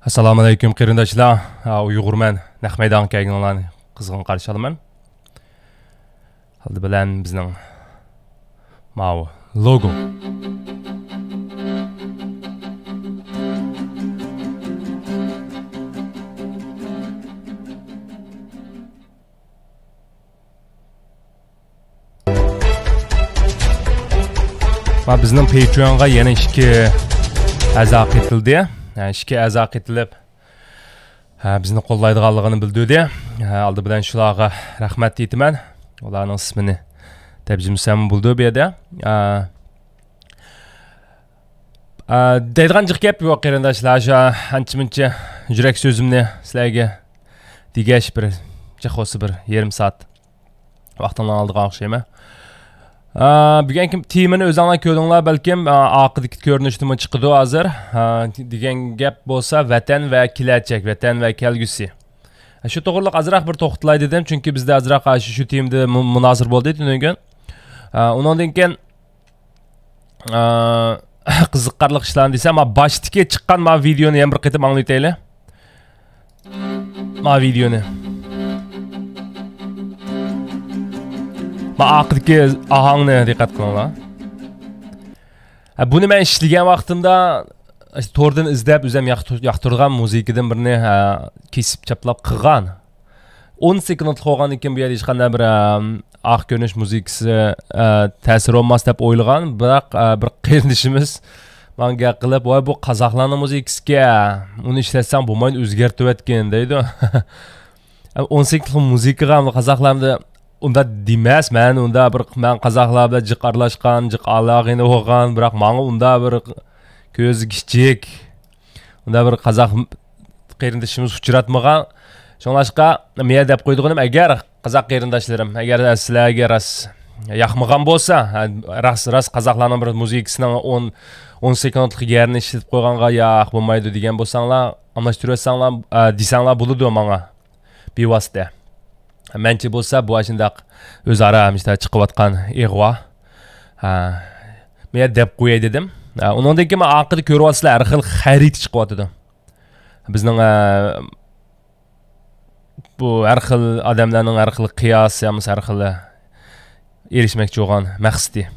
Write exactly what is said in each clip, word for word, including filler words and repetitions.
ئەسسالامۇئەلەيكۇم قېرىنداشلار. ھا، ئۇيغۇرمەن نەق مەيدانغا كەلگىنىڭلارنى قىزغىن قارشى ئالىمەن. ئالدى بىلەن بىزنىڭ ماۋۇ لوگو. ۋە بىزنىڭ پەيترېئونغا يەنە ئىككى ئەزا قېتىلدى. يەنى ئىككى ئەزا قېتىلىپ، ھە، بىزنى قوللايدىغانلىقىنى بىلدۈردى. ھە، ئالدى بىلەن شۇلارغا رەھمەت ئېيتىمەن. ئۇلارنىڭ ئىسمىنى تەرجىمىسەم بولىدۇ بۇ يەردە. ھە، ھە، دەيدىغان جىق گەپ يوق، قېرىنداشلار. شۇ ئانچە-مۇنچە يۈرەك سۆزۈمنى سىلەرگە دېگەچ، بىر جىق بولسا بىر يېرىم سائەت ۋاقتىڭلارنى ئالىدىغان ئوخشايمەن. ئا، بۈگۈنكى تېمىنى ئۆزۈڭلار كۆردۈڭلار بەلكىم، ئا، ئارقىدىكى كۆرۈنۈشتىمۇ چىقىدۇ ھازىر. ئا، دېگەن گەپ بولسا ۋەتەن ۋە كېلەچەك، ۋەتەن ۋە كەلگۈسى. شۇ توغرىلىق ئازراق بىر توختىلاي دېدىم، چۈنكى بىزدە ئازراق، ئا، شۇ، شۇ تېمىدا مۇ-، مۇنازىرە بولدى تۈنۈگۈن. ئا، ئۇنىڭدىن كېيىن، ئا، قىزىقارلىق ئىشلارنى دېسەم، ما باشتىكى چىققان ما ۋىدېئونى يەنە بىر قېتىم ئاڭلىۋېتەيلى. ما ۋىدېئونى. ما ئارقىدىكى ئاھاڭنى دىققەت قىلىڭلار. ھە، بۇنى مەن ئىشلىگەن ۋاقتىمدا، توردىن ئىزدەپ، ئۆزۈم ياقتۇر-، ياقتۇرىدىغان مۇزىكىدىن بىرنى، ھە، كېسىپ چاپلاپ قىلغان. ئون سېكۇنتلۇق بولغاندىن كېيىن بۇ يەردە ھېچقانداق بىر، ئە، ئارقا كۆرۈنۈش مۇزىكىسى، ئە، تەسىر بولماس دەپ ئويلىغان، بىراق، ئە، بىر قېرىندىشىمىز ماڭا گەپ قىلىپ، «ۋاي، بۇ قازاقلارنىڭ مۇزىكىسىكەن، ئۇنى ئىشلەتسەڭ بولمايدۇ، ئۆزگەرتىۋەتكىن» دەيدۇ. ئە، ئون سېكۇنتلۇق مۇزىكىغا قازاقلاردا ئۇنداق دېمەس، مەن ئۇنداق بىر، مەن قازاقلار بىلەن جىق ئارىلاشقان، جىق ئالاقىنى بولغان، بىراق ماڭا ئۇنداق بىر كۆزى كىچىك، ئۇنداق بىر قازاق قېرىندىشىمىز ئۇچراتمىغان. شۇڭلاشقا، مەن دەپ قويىدىغىنىم، ئەگەر قازاق قېرىنداشلىرىم، ئەگەر سىلەرگە راست ياقمىغان بولسا، ھە، راست، راست قازاقلارنىڭ بىر مۇزىكىسىنىڭ ئون، ئون سېكۇنتلۇق يەرنى ئىشلىتىپ قويغانغا ياق، بولمايدۇ دېگەن بولساڭلار، ئالماشتۇرۇۋەتسەڭلار، ئە، دېسەڭلار بولىدۇ ماڭا بىۋاسىتە. مەنچە بولسا، بۇ ئاشۇنداق ئۆزئارا مۇشۇنداق چىقىۋاتقان ئىغۋا. ھە، مەن دەپ قوياي دېدىم. ھە، ئۇنىڭدىن كېيىن ئارقىدا كۆرۈۋاتىسىلەر، ھەر خىل خەرىتە چىقىۋاتىدۇ. بىزنىڭ، ئە، بۇ ھەر خىل ئادەملەرنىڭ ھەر خىل قىياسى، يا بولمىسا ھەر خىل ئېرىشمەكچى بولغان مەقسىتى.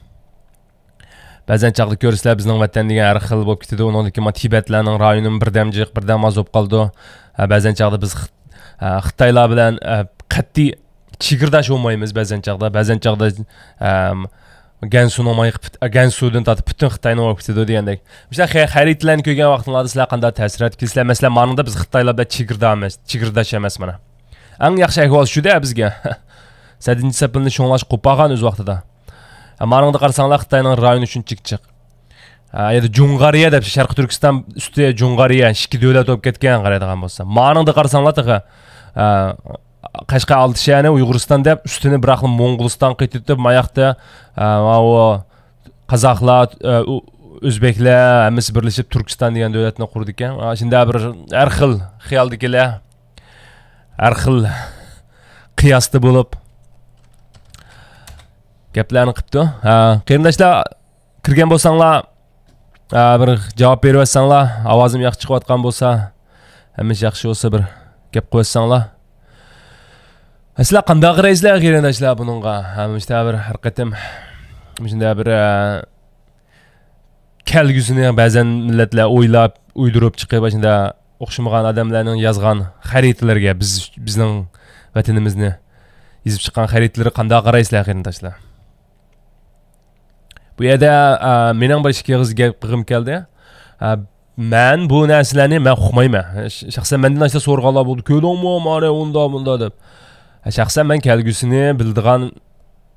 بەزەن چاغدا كۆرىسىلەر، بىزنىڭ ۋەتەن دېگەن ھەر خىل بولۇپ كېتىدۇ. ئۇنىڭدىن كېيىن مانا تىبەتلەرنىڭ رايونىمۇ بىردەم جىق، بىردەم ئاز بولۇپ قالىدۇ. ھە، بەزەن چاغدا بىز خىت-، ھە، خىتايلار بىلەن، ھە، قەتئىي چېگرىداش بولمايمىز بەزەن چاغدا. بەزەن چاغدا، ھەم، گەنسۇنىڭ مايىقى پۈت-، گەنسۇدىن تارتىپ پۈتۈن خىتاينىڭ بولۇپ كېتىدۇ دېگەندەك. مۇشۇنداق خە-، خەرىتىلەرنى كۆرگەن ۋاقتىڭلاردا سىلەر قانداق تەسىرات كېلىسىلەر؟ مەسىلەن، مانىڭدا بىز خىتايلار بىلەن چېگرىداش ئەمەس، چېگرىداش ئەمەس مانا. ئەڭ ياخشى ئەھۋال شۇ-دە بىزگە. سەددىنچى سەپىنى شۇڭلاشقا قوپارغان ئۆز ۋاقتىدا. مانىڭدا قارىساڭلار، خىتاينىڭ رايونى شۇنچىلىك جىق. ھە، يەنە جۇڭغارىيە دەپ، شەرقىي تۈركىستان ئۈستى جۇڭغارىيە، ئىككى دۆلەت بولۇپ كەتكەن قارايدىغان بولسا. مانىڭدا قارىساڭلار تېخى، ھە، قەشقەر، ئالتە شەھەرنى ئۇيغۇرىستان دەپ، ئۈستىنى بىراقلا موڭغۇلىستان قېتىۋېتىپ، ماياقتا، ھە، ماۋۇ قازاقلار، ئە، ئۆ-، ئۆزبەكلەر ھەممىسى بىرلىشىپ تۈركىستان دېگەن دۆلەتنى قۇرىدىكەن. ئا، شۇنداق بىر ھەر خىل خىيالدىكىلەر، ھەر خىل قىياستا بولۇپ گەپلەرنى قىپتۇ. ھە، قېرىنداشلار، كىرگەن بولساڭلار، ئا، بىر جاۋاب بېرىۋەتسەڭلار، ئاۋازىم ياخشى چىقىۋاتقان بولسا، ھەممە ئىش ياخشى بولسا، بىر گەپ قىلىۋەتسەڭلار. سىلەر قانداق قارايسىلەر، قېرىنداشلار، بۇنىڭغا؟ ھە، مۇشۇنداق بىر ھەر قېتىم مۇشۇنداق بىر، ئە، كەلگۈسىنى بەزەن مىللەتلەر ئويلاپ، ئويدۇرۇپ چىقىپ، مۇشۇنداق ئوخشىمىغان ئادەملەرنىڭ يازغان خەرىتىلىرىگە، بىز، بىزنىڭ ۋەتىنىمىزنى يېزىپ چىققان خەرىتىلىرىگە قانداق قارايسىلەر، قېرىنداشلار؟ بۇ يەردە، ئە، مېنىڭ بىر ئىككى ئېغىز گەپ قىلغۇم كەلدى. ئە، مەن بۇ نەرسىلەرنى مەن ئۇقمايمەن. ش-، شەخسەن مەندىن ئاشۇنداق سورىغانلار بولدى، «كۆردۈڭمۇ، مانا ئۇنداق، بۇنداق» دەپ. ئە، شەخسەن مەن كەلگۈسىنى بىلىدىغان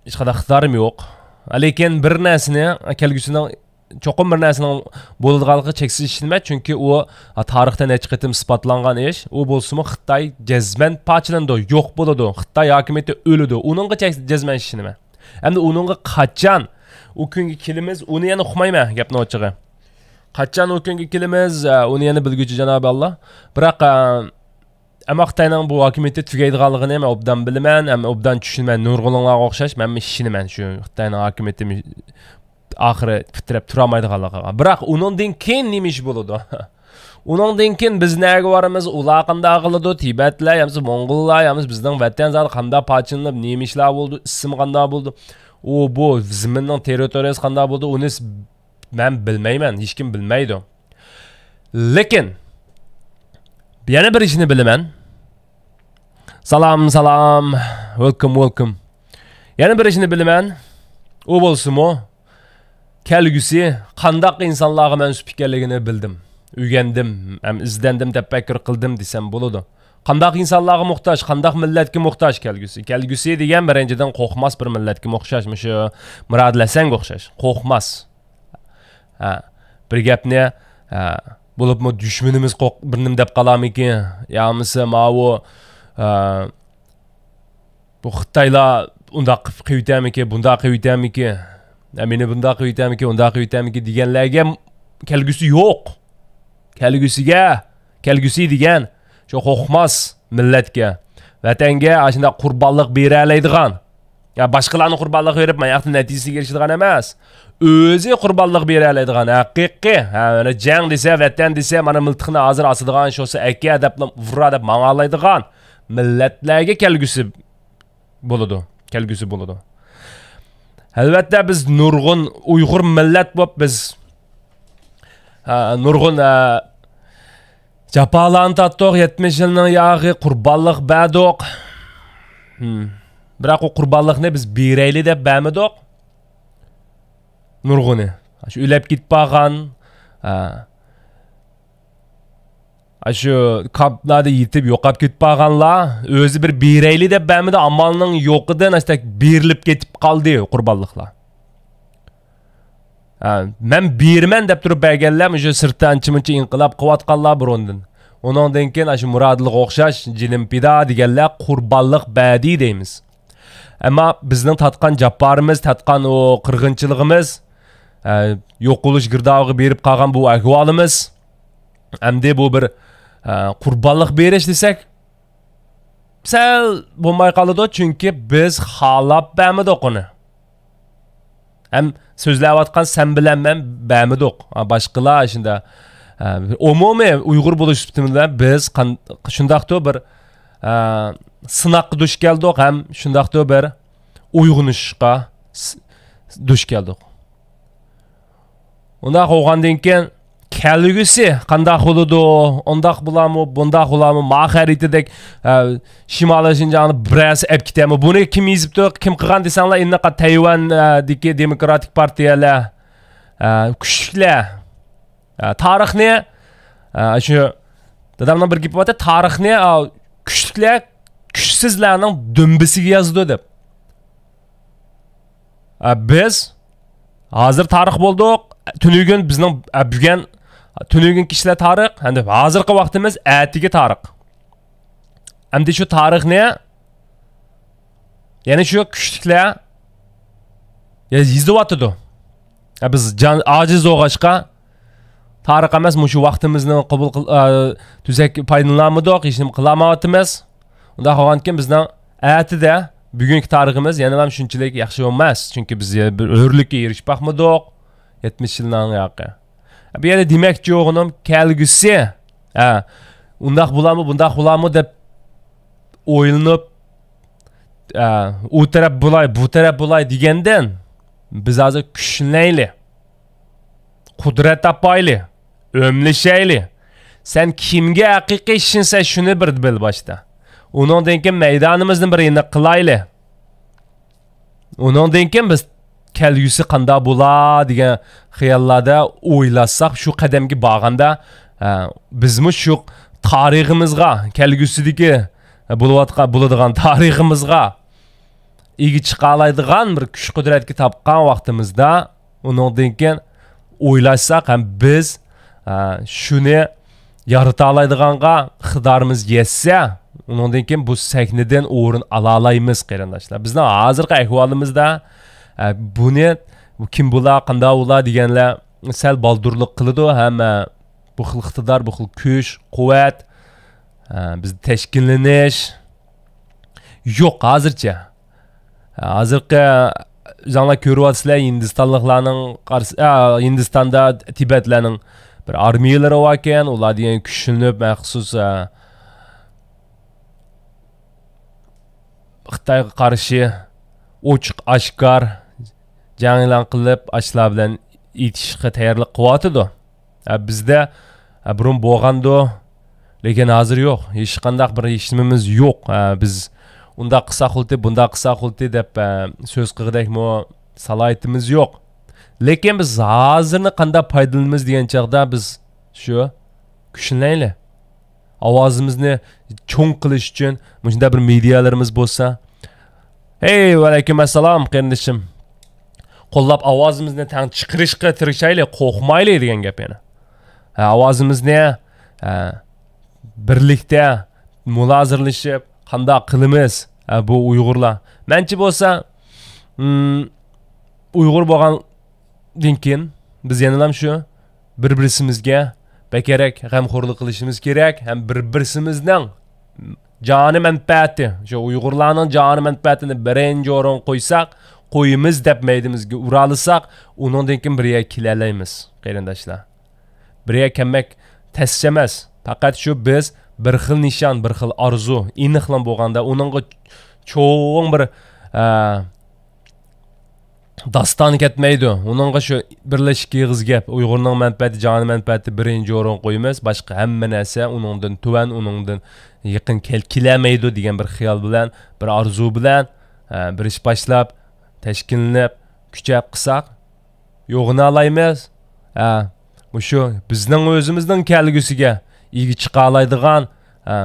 ھېچقانداق ئىقتىدارىم يوق. لېكىن بىر نەرسىنى، كەلگۈسىنىڭ، چوقۇم بىر نەرسىنىڭ بولىدىغانلىقىغا چەكسىز ئىشىنىمەن، چۈنكى ئۇ، ئە، تارىختا نەچچە قېتىم ئىسپاتلانغان ئىش. ئۇ بولسىمۇ خىتاي جەزمەن پارچىلىنىدۇ، يوق بولىدۇ، خىتاي ھاكىمىيىتى ئۆلىدۇ. ئۇنىڭغا چەك-، جەزمەن ئىشىنىمەن. ئەمدى ئۇنىڭغا قاچان ئۇ كۈنگە كېلىمىز، ئۇنى يەنە ئۇقمايمەن، گەپنىڭ ئوچۇقى. قاچان ئۇ كۈنگە كېلىمىز، ئۇنى يەنە بىلگۈچى جانابى ئاللا. بىراق، ئە، ئەمما خىتاينىڭ بۇ ھاكىمىيىتى تۈگەيدىغانلىقىنى مەن ئوبدان بىلىمەن، ھەم ئوبدان چۈشىنىمەن. نۇرغۇنلىرىڭلارغا ئوخشاش، مەنمۇ ئىشىنىمەن شۇ خىتاينىڭ ھاكىمىيىتى ئاخىرى پۈتتۈرەپ تۇرالمايدىغانلىقىغا. بىراق ئۇنىڭدىن كېيىن نېمە ئىش بولىدۇ؟ ئۇنىڭدىن كېيىن بىز نەگە بارىمىز؟ ئۇلار قانداق قىلىدۇ؟ تىبەتلەر يامىسا موڭغۇللار يامىسا بىزنىڭ ۋەتەن زادى قانداق پارچىلىنىپ، نېمە ئىشلار بولدى؟ ئىسسىمۇ قانداق بولدى؟ ئۇ بۇ زېمىننىڭ تېررىتورىيىسى قانداق بولدى؟ ئۇنى س-، مەن بىلمەيمەن، ھېچكىم بىلمەيدۇ. لېكىن يەنە بىر ئىشنى بىلىمەن. سالام، سالام. Welcome, welcome. يەنە بىر ئىشنى بىلىمەن. ئۇ بولسىمۇ، كەلگۈسى قانداق ئىنسانلارغا مەنسۇپ ئىكەنلىكىنى بىلدىم، ئۆگەندىم، ھەم ئىزدەندىم، تەپەككۇر قىلدىم دېسەم بولىدۇ. قانداق ئىنسانلارغا موھتاج، قانداق مىللەتكە موھتاج كەلگۈسى؟ كەلگۈسى دېگەن بىرىنچىدىن قورقماس بىر مىللەتكە ئوخشاش، مۇشۇ مۇرادىل ھەسەنگە ئوخشاش. قورقماس. ھە، بىر گەپنى، ھە، بولۇپمۇ دۈشمىنىمىز قورق-، بىر نېمە دەپ قالارمىكىن؟ يا بولمىسا ماۋۇ، ھە، بۇ خىتايلار ئۇنداق قىلىپ قىلىۋېتەرمىكىن، بۇنداق قىلىۋېتەرمىكىن، ھە، مېنى بۇنداق قىلىۋېتەرمىكىن، ئۇنداق قىلىۋېتەرمىكىن دېگەنلەرگە كەلگۈسى يوق. كەلگۈسىگە، كەلگۈسى دېگەن شۇ قورقماس مىللەتكە، ۋەتەنگە ئاشۇنداق قۇربانلىق بېرەلەيدىغان، يا باشقىلارنى قۇربانلىق بېرىپ، ماياقتا نەتىجىسىگە ئېرىشىدىغان ئەمەس، ئۆزى قۇربانلىق بېرەلەيدىغان ھەقىقىي، ھە، مانا جەڭ دېسە، ۋەتەن دېسە، مانا مىلتىقنى ھازىر ئاسىدىغان، شوسا ئەكە دەپلا، ۋۇررا دەپ ماڭالايدىغان مىللەتلەرگە كەلگۈسى بولىدۇ، كەلگۈسى بولىدۇ. ئەلۋەتتە، بىز نۇرغۇن ئۇيغۇر مىللەت بولۇپ، بىز، ھە، نۇرغۇن، ھە، جاپالارنى تارتتۇق، يەتمىش يىلنىڭ ياغى قۇربانلىق بەردۇق. ھىم. بىراق، ئۇ قۇربانلىقنى بىز بېرەيلى دەپ بەرمىدۇق. نۇرغۇنى. شۇ ئۆلۈپ كېتىپ قالغان، ھە. ئاشۇ كامپلاردا يېتىپ يوقاپ كېتىپ قالغانلار ئۆزى بىر بېرەيلى دەپ بەرمىدى، ئامالنىڭ يوقىدىن ئاشتەك بېرىلىپ كېتىپ قالدى قۇربانلىقلار. ھە، مەن بېرىمەن دەپ تۇرۇپ بەرگەنلەر مۇشۇ سىرتتا ئانچە-مۇنچە ئىنقىلاب قىلىۋاتقانلار بۇرۇندىن. ئۇنىڭدىن كېيىن ئاشۇ مۇرادىلغا ئوخشاش جېنىم پىدا دېگەنلەر قۇربانلىق بەردى دەيمىز. ئەمما بىزنىڭ تارتقان جاپارىمىز، تارتقان ئۇ قىرغىنچىلىقىمىز، ھە، يوقىلىش گىردابىغا بېرىپ قالغان بۇ ئەھۋالىمىز، ئەمدى بۇ بىر، ھە، قۇربانلىق بېرىش دېسەك، سەل بولماي قالىدۇ، چۈنكى بىز خالاپ بەرمىدۇق ئۇنى. ھەم سۆزلەۋاتقان سەن بىلەن مەن بەرمىدۇق. ھە، باشقىلار شۇنداق، ھە، ئومۇمىي ئۇيغۇر بولۇش سۈپىتىمىز بىلەن بىز قان-، شۇنداقتۇ بىر، ھە، سىناققا دۇچ كەلدۇق ھەم شۇنداقتۇ بىر ئويغىنىشقا س-، دۇچ كەلدۇق. ئۇنداق بولغاندىن كېيىن كەلگۈسى قانداق بولىدۇ؟ ئۇنداق بولارمۇ، بۇنداق بولارمۇ؟ ما خەرىتىدەك، ئە، شىمالىي شىنجاڭنى بىرەرسى ئەپ كېتەرمۇ؟ بۇنى كىم يېزىپتۇ، كىم قىلغان دېسەڭلار، ئېنىقا تەيۋەندىكى دېموكراتىك پارتىيەلەر، ئە، كۈچلۈكلەر. ئە، تارىخنى، ئە، شۇ دادامنىڭ بىر گېپى بارتى، تارىخنى، ئە، كۈچلۈكلەر كۈچسىزلەرنىڭ دۈمبىسىگە يازىدۇ دەپ. ئە، بىز ھازىر تارىخ بولدۇق. تۈنۈگۈن بىزنىڭ، ئە، بۈگۈن، تۈنۈگۈنكى ئىشلار تارىخ. ئەمدى ھازىرقى ۋاقتىمىز ئەتىگە تارىخ. ئەمدى شۇ تارىخنى يەنە شۇ كۈچلۈكلەر يېزىۋاتىدۇ. ئە، بىز جان ئاجىز بولغاچقا، تارىخ ئەمەس، مۇشۇ ۋاقتىمىزنى قوبۇل قىل-، ئە، تۈزەك پايدىلىنالمىدۇق، ھېچنېمە قىلالمايۋاتىمىز. ئۇنداق بولغاندىكىن بىزنىڭ ئەتىدە بۈگۈنكى تارىخىمىز يەنىلا شۇنچىلىك ياخشى بولماس. چۈنكى بىز بىر ھۆرلۈككە ئېرىشىپ باقمىدۇق. يەتمىش يىلنىڭ ياقى. بۇ يەردە دېمەكچى بولغىنىم كەلگۈسى. ھە، ئۇنداق بولامۇ، بۇنداق بولامۇ دەپ ئويلىنىپ، ئە، ئۇ تەرەپ بولاي، بۇ تەرەپ بولاي دېگەندىن بىز ھازىر كۈچلىنەيلى. قۇدرەت تاپايلى، ئۆملىشەيلى. سەن كىمگە ھەقىقىي ئىشىنسەن، شۇنى بىر بىل باشتا. ئۇنىڭدىن كېيىن مەيدانىمىزنى بىر ئېنىق قىلايلى. ئۇنىڭدىن كېيىن بىز كەلگۈسى قانداق بولا دېگەن خىياللاردا ئويلاشساق، شۇ قەدەمگە بارغاندا، ئە، بىزمۇ شۇ تارىخىمىزغا، كەلگۈسىدىكى بولۇۋاتقان، بولىدىغان تارىخىمىزغا ئىگە چىقالايدىغان بىر كۈچ-قۇدرەتكە تاپقان ۋاقتىمىزدا، ئۇنىڭدىن كېيىن ئويلاشساق ھەم بىز، ئە، شۇنى يارىتالايدىغانغا ئىقتىدارىمىز يەتسە، ئۇنىڭدىن كېيىن بۇ سەھنىدىن ئورۇن ئالالايمىز، قېرىنداشلار. بىزنىڭ ھازىرقى ئەھۋالىمىزدا، ئە، بۇنى كىم بولا، قانداق بولا دېگەنلەر سەل بالدۇرلۇق قىلىدۇ ھەم، ئە، بۇ خىل ئىقتىدار، بۇ خىل كۈچ، قۇۋۋەت، ئە، بىز تەشكىللىنىش يوق ھازىرچە. ھازىرقى ئۆزۈڭلار كۆرۈۋاتىسىلەر، ھىندىستانلىقلارنىڭ قارىسى، ئا، ھىندىستاندا تىبەتلەرنىڭ بىر ئارمىيىلىرى باركەن، ئۇلار دېگەن كۈچلىنىپ، مەخسۇس، ئە، خىتايغا قارشى ئوچۇق ئاشكار جەڭ ئېلان قىلىپ، ئاشۇلار بىلەن ئېتىشقا تەييارلىق قىلىۋاتىدۇ. ئە، بىزدە، ئە، بۇرۇن بولغاندۇ، لېكىن ھازىر يوق. ھېچقانداق بىر ھېچنېمىمىز يوق. ئە، بىز ئۇنداق قىلساق بولتى، بۇنداق قىلساق بولتى دەپ، ئە، سۆز قىلغۇدەكمۇ سالاھىيىتىمىز يوق. لېكىن بىز ھازىرنى قانداق پايدىلىنىمىز دېگەن چاغدا بىز شۇ كۈچلىنەيلى. ئاۋازىمىزنى چوڭ قىلىش ئۈچۈن مۇشۇنداق بىر مېدىيالىرىمىز بولسا، ھەي، ۋەئەلەيكۇم ئەسسالام، قېرىندىشىم. قوللاپ ئاۋازىمىزنى تەڭ چىقىرىشقا تىرىشايلى، قورقمايلى دېگەن گەپ يەنە. ھە، ئاۋازىمىزنى، ھە، بىرلىكتە مۇنازىرىلىشىپ، قانداق قىلىمىز؟ ھە، بۇ ئۇيغۇرلار. مەنچە بولسا، ئۇم، ئۇيغۇر بولغاندىن كېيىن بىز يەنىلا شۇ بىر-بىرسىمىزگە بەكرەك غەمخورلۇق قىلىشىمىز كېرەك ھەم بىر-بىرسىمىزنىڭ جانى مەنپەئەتى، شۇ ئۇيغۇرلارنىڭ جانى مەنپەئەتىنى بىرىنچى ئورۇنغا قويساق، قويىمىز دەپ مەيدىمىزگە ئۇرالىساق، ئۇنىڭدىن كېيىن بىر يەرگە كېلەلەيمىز، قېرىنداشلار. بىر يەرگە كەلمەك تەسچە ئەمەس. پەقەت شۇ بىز بىر خىل نىشان، بىر خىل ئارزۇ، ئېنىقلا بولغاندا، ئۇنىڭغا چوڭ بىر، ئە، داستان كەتمەيدۇ. ئۇنىڭغا شۇ بىرلا ئىككى ئېغىز گەپ، ئۇيغۇرنىڭ مەنپەئەتى، جانى مەنپەئەتى بىرىنچى ئورۇنغا قويىمىز، باشقا ھەممە نەرسە ئۇنىڭدىن تۆۋەن، ئۇنىڭدىن يېقىن كەل-، كېلەلمەيدۇ دېگەن بىر خىيال بىلەن، بىر ئارزۇ بىلەن، ئە، بىر ئىش باشلاپ، تەشكىللىنىپ، كۈچەپ قىلساق، يوغىنالايمىز. ھە، مۇشۇ بىزنىڭ ئۆزىمىزنىڭ كەلگۈسىگە ئىگە چىقالايدىغان، ھە،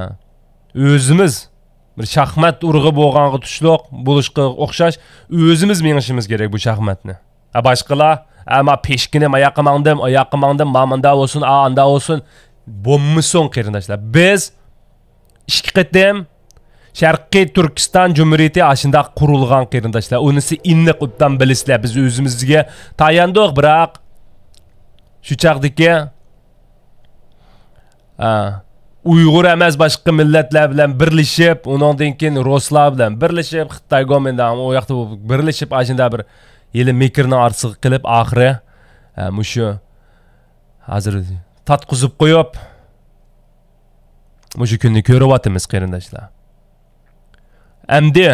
ئۆزىمىز بىر شاھمات ئۇرۇقى بولغانغا تۇشلۇق بولۇشقا ئوخشاش ئۆزىمىز مېڭىشىمىز كېرەك بۇ شاھماتنى. ھە، باشقىلار، ھە، ما پېشكىنى ماياققا ماڭدىم، ئاياققا ماڭدىم، ما مۇندا بولسۇن، ئا ئاندا بولسۇن، بولمىسۇن قېرىنداشلار. بىز ئىككى قېتىم شەرقىي تۈركىستان جۇمھۇرىيىتى ئاشۇنداق قۇرۇلغان قېرىنداشلار. ئۇنىسى ئېنىق ئوبدان بىلىسىلەر. بىز ئۆزىمىزگە تاياندۇق، بىراق شۇ چاغدىكى، ئا، ئۇيغۇر ئەمەس باشقا مىللەتلەر بىلەن بىرلىشىپ، ئۇنىڭدىن كېيىن رۇسلار بىلەن بىرلىشىپ، خىتاي گومىنداڭ ئۇ ياقتا بىرلىشىپ، ئاشۇنداق بىر ھېلى مىكىرنىڭ ئارىسىغا قىلىپ، ئاخىرى، ئا، مۇشۇ ھازىر تارتقۇزۇپ قويۇپ، مۇشۇ كۈننى كۆرۈۋاتىمىز، قېرىنداشلار. ئەمدى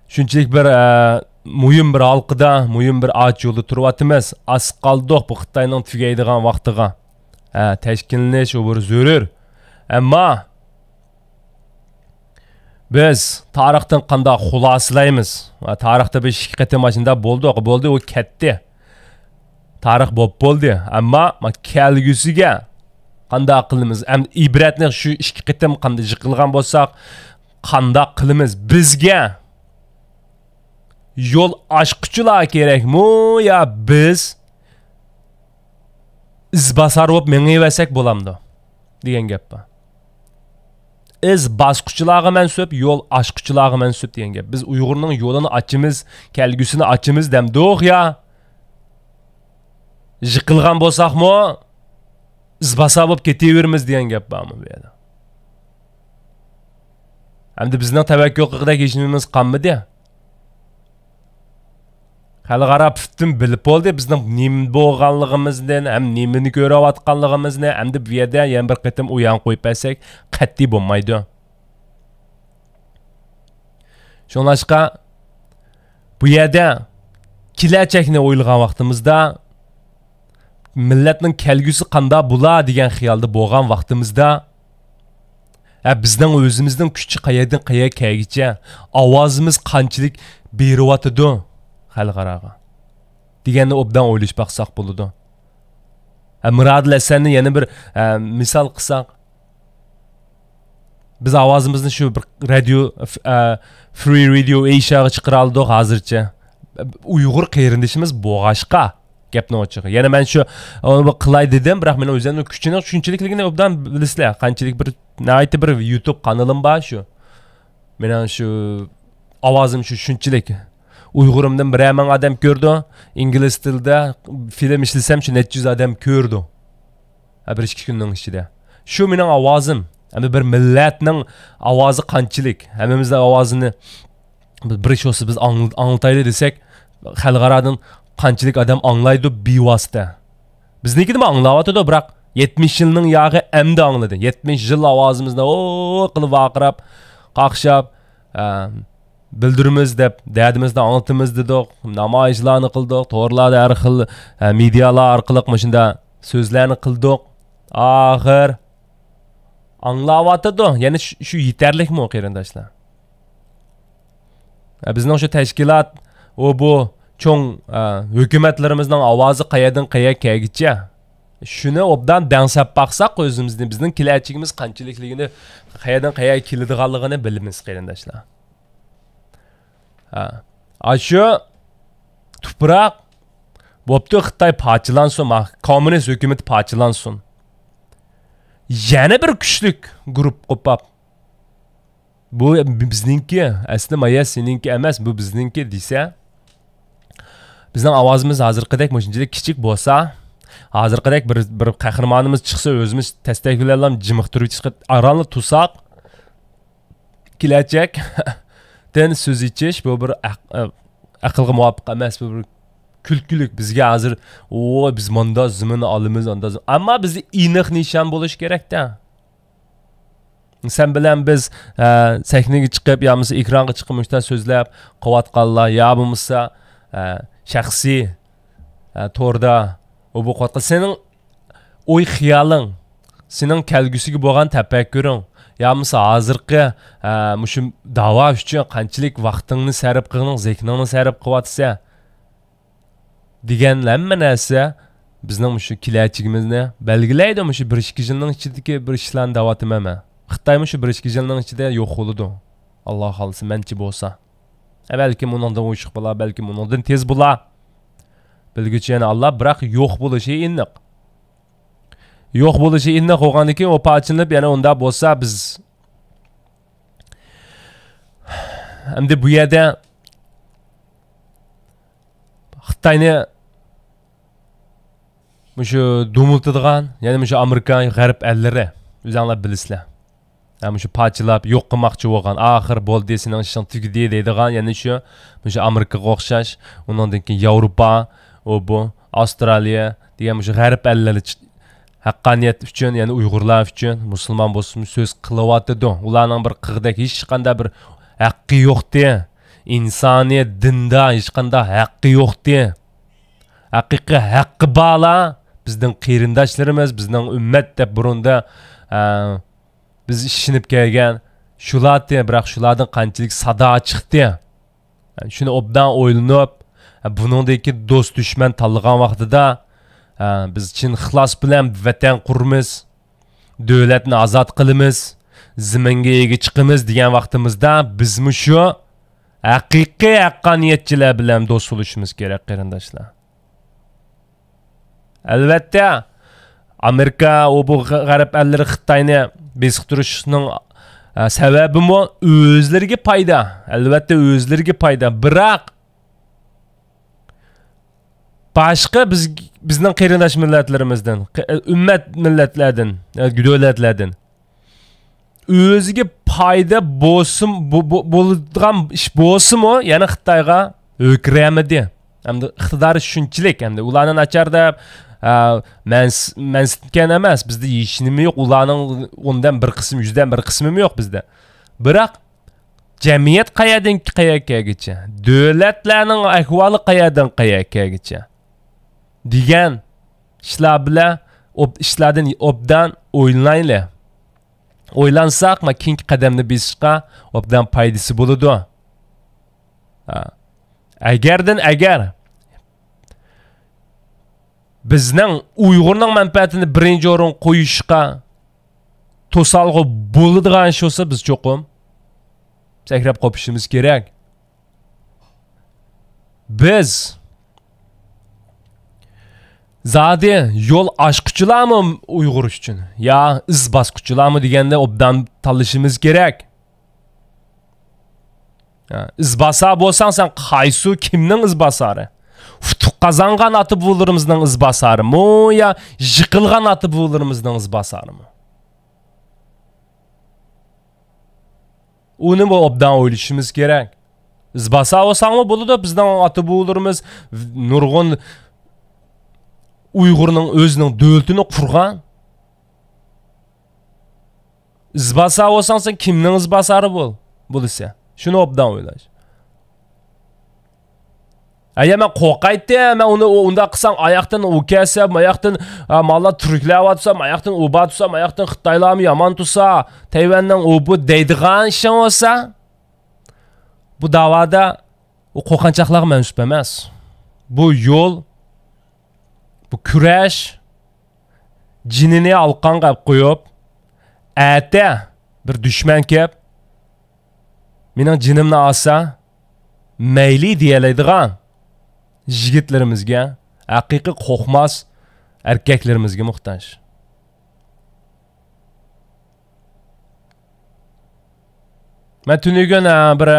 شۇنچىلىك بىر، ئە، مۇھىم بىر ھالقىدا، مۇھىم بىر ئاچ يولدا تۇرۇۋاتىمىز. ئاز قالدۇق بۇ خىتاينىڭ تۈگەيدىغان ۋاقتىغا. ئە، تەشكىللىنىش ئۇ بىر زۆرۈر. ئەمما بىز تارىختىن قانداق خۇلاسىلەيمىز؟ ۋە تارىختا بىر ئىككى قېتىم ئاشۇنداق بولدۇق، بولدى، ئۇ كەتتى. تارىخ بولۇپ بولدى. ئەمما ما-، كەلگۈسىگە قانداق قىلىمىز؟ ئەمدى ئىبرەتنى شۇ ئىككى قېتىم قانداق يىقىلغان بولساق، قانداق قىلىمىز؟ بىزگە يول ئاچقۇچىلار كېرەكمۇ يا بىز ئىزباسار بولۇپ مېڭىۋەرسەك بولامدۇ؟ دېگەن گەپ بار. ئىز باسقۇچىلارغا مەنسۇپ، يول ئاچقۇچىلارغا مەنسۇپ دېگەن گەپ. بىز ئۇيغۇرنىڭ يولىنى ئاچىمىز، كەلگۈسىنى ئاچىمىز دەمدۇق يا؟ يىقىلغان بولساقمۇ، ئىزباسار بولۇپ كېتىۋېرىمىز دېگەن گەپ بارمۇ بۇ يەردە؟ ئەمدى بىزنىڭ تەۋەككۈل قىلغۇدەك ھېچنېمىمىز قالمىدى. خەلقئارا پۈتۈن بىلىپ بولدى بىزنىڭ نېمە بولغانلىقىمىزنى ھەم نېمىنى كۆرۈۋاتقانلىقىمىزنى. ئەمدى بۇ يەردە يەنە بىر قېتىم ئۇيان قويۇپ بەرسەك قەتئىي بولمايدۇ. شۇڭلاشقا بۇ يەردە كېلەچەكنى ئويلىغان ۋاقتىمىزدا، مىللەتنىڭ كەلگۈسى قانداق بولا دېگەن خىيالدا بولغان ۋاقتىمىزدا، ھە، بىزنىڭ ئۆزىمىزنىڭ كۈچى قەيەردىن قەيەرگە كەلگىچە، ئاۋازىمىز قانچىلىك بېرىۋاتىدۇ خەلقئاراغا دېگەننى ئوبدان ئويلىشىپ باقساق بولىدۇ. ھە، مىرادىل ھەسەننى يەنە بىر، ھە، مىسال قىلساق، بىز ئاۋازىمىزنى شۇ بىر رادىيو، ئە، فرى رادىيو ئېيشىياغا چىقىرالىدۇق ھازىرچە. ئۇيغۇر قېرىندىشىمىز بولغاچقا، گەپنىڭ ئوچۇقى. يەنە مەن شۇ، ئۇنى بىر قىلاي دېدىم، بىراق مېنىڭ ئۆزۈمنىڭ كۈچىنىڭ شۇنچىلىكلىكىنى ئوبدان بىلىسىلەر. قانچىلىك بىر، ناھايىتى بىر يۇتۇب قانىلىم بار شۇ. مېنىڭ شۇ ئاۋازىم شۇ شۇنچىلىك. ئۇيغۇرۇمدىن بىرەر مىڭ ئادەم كۆردى. ئىنگلىز تىلىدا فىلىم ئىشلىسەم شۇ نەچچە يۈز ئادەم كۆردى. ھە، بىر ئىككى كۈننىڭ ئىچىدە. شۇ مېنىڭ ئاۋازىم. ئەمدى بىر مىللەتنىڭ ئاۋازى قانچىلىك؟ ھەممىمىزنىڭ ئاۋازىنى بىر ئىش بولسا بىز ئاڭ-، ئاڭلىتايلى دېسەك، خەلقئارادىن قانچىلىك ئادەم ئاڭلايدۇ بىۋاسىتە؟ بىزنىڭكىنىمۇ ئاڭلاۋاتىدۇ، بىراق يەتمىش يىلنىڭ ياغى ئەمدى ئاڭلىدى. يەتمىش يىل ئاۋازىمىزنى ھو قىلىپ ۋارقىراپ، قاقشاپ، ئە، بىلدۈرىمىز دەپ دەردىمىزنى ئاڭلىتىمىز دېدۇق، نامايىشلارنى قىلدۇق، تورلاردا ھەر خىل، ئە، مېدىيالار ئارقىلىق مۇشۇنداق سۆزلەرنى قىلدۇق. ئاخىر ئاڭلاۋاتىدۇ. يەنە شۇ، شۇ يېتەرلىكمۇ، قېرىنداشلار؟ ئە، بىزنىڭ شۇ تەشكىلات، ئۇ بۇ چوڭ، ئە، ھۆكۈمەتلىرىمىزنىڭ ئاۋازى قەيەردىن قەيەرگە كەلگۈچە، شۇنى ئوبدان دەڭسەپ باقساق ئۆزىمىزنى، بىزنىڭ كېلەچىكىمىز قانچىلىكلىكىنى، قەيەردىن قەيەرگە كېلىدىغانلىقىنى بىلىمىز، قېرىنداشلار. ھە. ئاشۇ تۇپراق بوپتۇ، خىتاي پارچىلانسۇن، ما-، كوممۇنىست ھۆكۈمىتى پارچىلانسۇن. يەنە بىر كۈچلۈك گۇرۇپپا قوپاپ، بۇ بىزنىڭكى، ئەسلى مايا سېنىڭكى ئەمەس، بۇ بىزنىڭكى دېسە، بىزنىڭ ئاۋازىمىز ھازىرقىدەك مۇشۇنچىلىك كىچىك بولسا، ھازىرقىدەك بىر، بىر قەھرىمانىمىز چىقسا، ئۆزىمىز تەستەك بىلەنلا جىمىقتۇرۇۋېتىشقا ئارانلا تۇرساق، كېلەچەكتىن سۆز ئېچىش، بۇ بىر ئەق-، ئەقىلگە مۇۋاپىق ئەمەس، بۇ بىر كۈلكىلىك. بىزگە ھازىر، «ئو، بىز ماندا زېمىن ئالىمىز، ئاندا زېمىن.» ئەمما بىزدە ئېنىق نىشان بولۇشى كېرەكتە. سەن بىلەن بىز، ئە، سەھنىگە چىقىپ، يا بولمىسا ئېكرانغا چىقىپ مۇشۇنداق سۆزلەپ قىلىۋاتقانلار، يا بولمىسا، ئە، شەخسىي، ئە، توردا ئۇ بۇ قىلىۋاتقان سېنىڭ ئوي خىيالىڭ، سېنىڭ كەلگۈسىگە بولغان تەپەككۇرۇڭ، يا بولمىسا ھازىرقى، ئە، مۇشۇ داۋا ئۈچۈن قانچىلىك ۋاقتىڭنى سەرپ قىلغىنىڭ، زېھنىڭنى سەرپ قىلىۋاتىسەن. دېگەن ھەممە نەرسە بىزنىڭ مۇشۇ كېلەچىكىمىزنى بەلگىلەيدۇ. مۇشۇ بىر ئىككى يىلنىڭ ئىچىدىكى بىر ئىشلارنى دەۋاتىمەن مەن. خىتاي مۇشۇ بىر ئىككى يىلنىڭ ئىچىدە يوق بولىدۇ. ئاللا خالىسا، مەنچە بولسا. ئە، بەلكىم ئۇنىڭدىن ئوشۇق بولا، بەلكىم ئۇنىڭدىن تېز بولا. بىلگۈچى يەنە ئاللا، بىراق يوق بولۇشى ئېنىق. يوق بولۇشى ئېنىق بولغاندىن كېيىن ئۇ پارچىلىنىپ يەنە ئۇنداق بولسا بىز ئەمدى بۇ يەردە خىتاينى مۇشۇ دومۇلتىدىغان، يەنى مۇشۇ ئامېرىكا، غەرب ئەللىرى، ئۆزۈڭلار بىلىسىلەر. ھە، مۇشۇ پارچىلاپ يوق قىلماقچى بولغان، ئاخىر بولدى، سېنىڭ ئىشىڭ تۈگىدى دەيدىغان، يەنى شۇ، مۇشۇ ئامېرىكىغا ئوخشاش، ئۇنىڭدىن كېيىن ياۋروپا، ئۇ بۇ، ئاۋسترالىيە دېگەن مۇشۇ غەرب ئەللىرى چىق-، ھەققانىيەت ئۈچۈن، يەنى ئۇيغۇرلار ئۈچۈن، مۇسۇلمان بولسىمۇ سۆز قىلىۋاتىدۇ. ئۇلارنىڭ بىر قىغدەك ھېچقانداق بىر ھەققى يوقتى. ئىنسانىيەت دىندا ھېچقانداق ھەققى يوقتى. ھەقىقىي ھەققى بارلار بىزنىڭ قېرىنداشلىرىمىز، بىزنىڭ ئۈممەت دەپ بۇرۇندا، ئە، بىز ئىشىنىپ كەلگەن شۇلارتى، بىراق شۇلاردىن قانچىلىك سادا چىقتى؟ شۇنى ئوبدان ئويلىنىپ، بۇنىڭدىكى دوست دۈشمەن تاللىغان ۋاقتىدا، بىز چىن ئىخلاس بىلەن ۋەتەن قۇرىمىز، دۆلەتنى ئازاد قىلىمىز، زېمىنگە ئىگە چىقىمىز دېگەن ۋاقتىمىزدا بىزمۇ شۇ ھەقىقىي ھەققانىيەتچىلەر بىلەن دوست بولۇشىمىز كېرەك، قېرىنداشلار. ئەلۋەتتە، ئامېرىكا، ئۇ بۇ غەرب ئەللىرى خىتاينى بېسىقتۇرۇشنىڭ، ئە، سەۋەبىمۇ ئۆزلىرىگە پايدا. ئەلۋەتتە، ئۆزلىرىگە پايدا. بىراق، باشقا بىز، بىزنىڭ قېرىنداش مىللەتلىرىمىزدىن، قې-، ئۈممەت مىللەتلەردىن، ئە، دۆلەتلەردىن ئۆزىگە پايدا بولسۇن، بو-، بو-، بولىدىغان ئىش بولسىمۇ، يەنە خىتايغا ھۆركىرەمىدى. ئەمدى ئىقتىدارى شۇنچىلىك، ئەمدى ئۇلارنى ناچار دەپ، ئە، مەنس-، مەنسىتكەن ئەمەس. بىزدە ھېچنېمە يوق. ئۇلارنىڭ ئوندىن بىر قىسمى، يۈزدىن بىر قىسمىمۇ يوق بىزدە. بىراق، جەمئىيەت قەيەردىن قەيەرگە كەلگىچە، دۆلەتلەرنىڭ ئەھۋالى قەيەردىن قەيەرگە كەلگىچە دېگەن ئىشلار بىلەن ئوب-، ئىشلاردىن ئوبدان ئويلىنايلى. ئويلانساق، ما، كېيىنكى قەدەمنى بېسىشقا ئوبدان پايدىسى بولىدۇ. ھە. ئەگەردىن ئەگەر بىزنىڭ ئۇيغۇرنىڭ مەنپەئەتىنى بىرىنچى ئورۇنغا قويۇشقا توسالغۇ بولىدىغان ئىش بولسا، بىز چوقۇم سەكرەپ قوپۇشىمىز كېرەك. بىز زادى يول ئاچقۇچىلارمۇ ئۇيغۇر ئۈچۈن، يا ئىز باسقۇچىلارمۇ دېگەندە ئوبدان تاللىشىمىز كېرەك. ھە، ئىز باسار بولساڭ، سەن قايسى، كىمنىڭ ئىز باسارى؟ ئۇتۇق قازانغان ئاتا-بوۋىلىرىمىزنىڭ ئىز باسارىمۇ يا يىقىلغان ئاتا-بوۋىلىرىمىزنىڭ ئىز باسارىمۇ؟ ئۇنىمۇ ئوبدان ئويلىشىمىز كېرەك. ئىز باسار بولساڭمۇ بولىدۇ، بىزنىڭ ئاتا-بوۋىلىرىمىز نۇرغۇن ئۇيغۇرنىڭ ئۆزىنىڭ دۆلىتىنى قۇرغان. ئىزباسار بولساڭ، سەن كىمنىڭ ئىزباسارى بول-، بولىسەن؟ شۇنى ئوبدان ئويلاش. ئەگەر مەن قورقايتتىم، مەن ئۇنى ئۇ-، ئۇنداق قىلسام، ئاياقتىن ئۇ كەلسە، ماياقتىن، ئا، ماللار تۈركلەۋاتسا، ماياقتىن ئۇ باتسا، ماياقتىن خىتايلارمۇ يامان تۇرسا، تەيۋەننىڭ ئۇ بۇ دەيدىغان ئىشىڭ بولسا، بۇ داۋادا ئۇ قورقۇنچاقلارغا مەنسۇپ ئەمەس. بۇ يول، بۇ كۈرەش، جېنىنى ئالقانغا ئەپ قويۇپ، ئەتە بىر دۈشمەن كەپ، مېنىڭ جېنىمنى ئالسا، مەيلى دېيەلەيدىغان يىگىتلىرىمىزگە، ھەقىقىي قورقماس ئەركەكلىرىمىزگە موھتاج. مەن تۈنۈگۈن، ئە، بىر،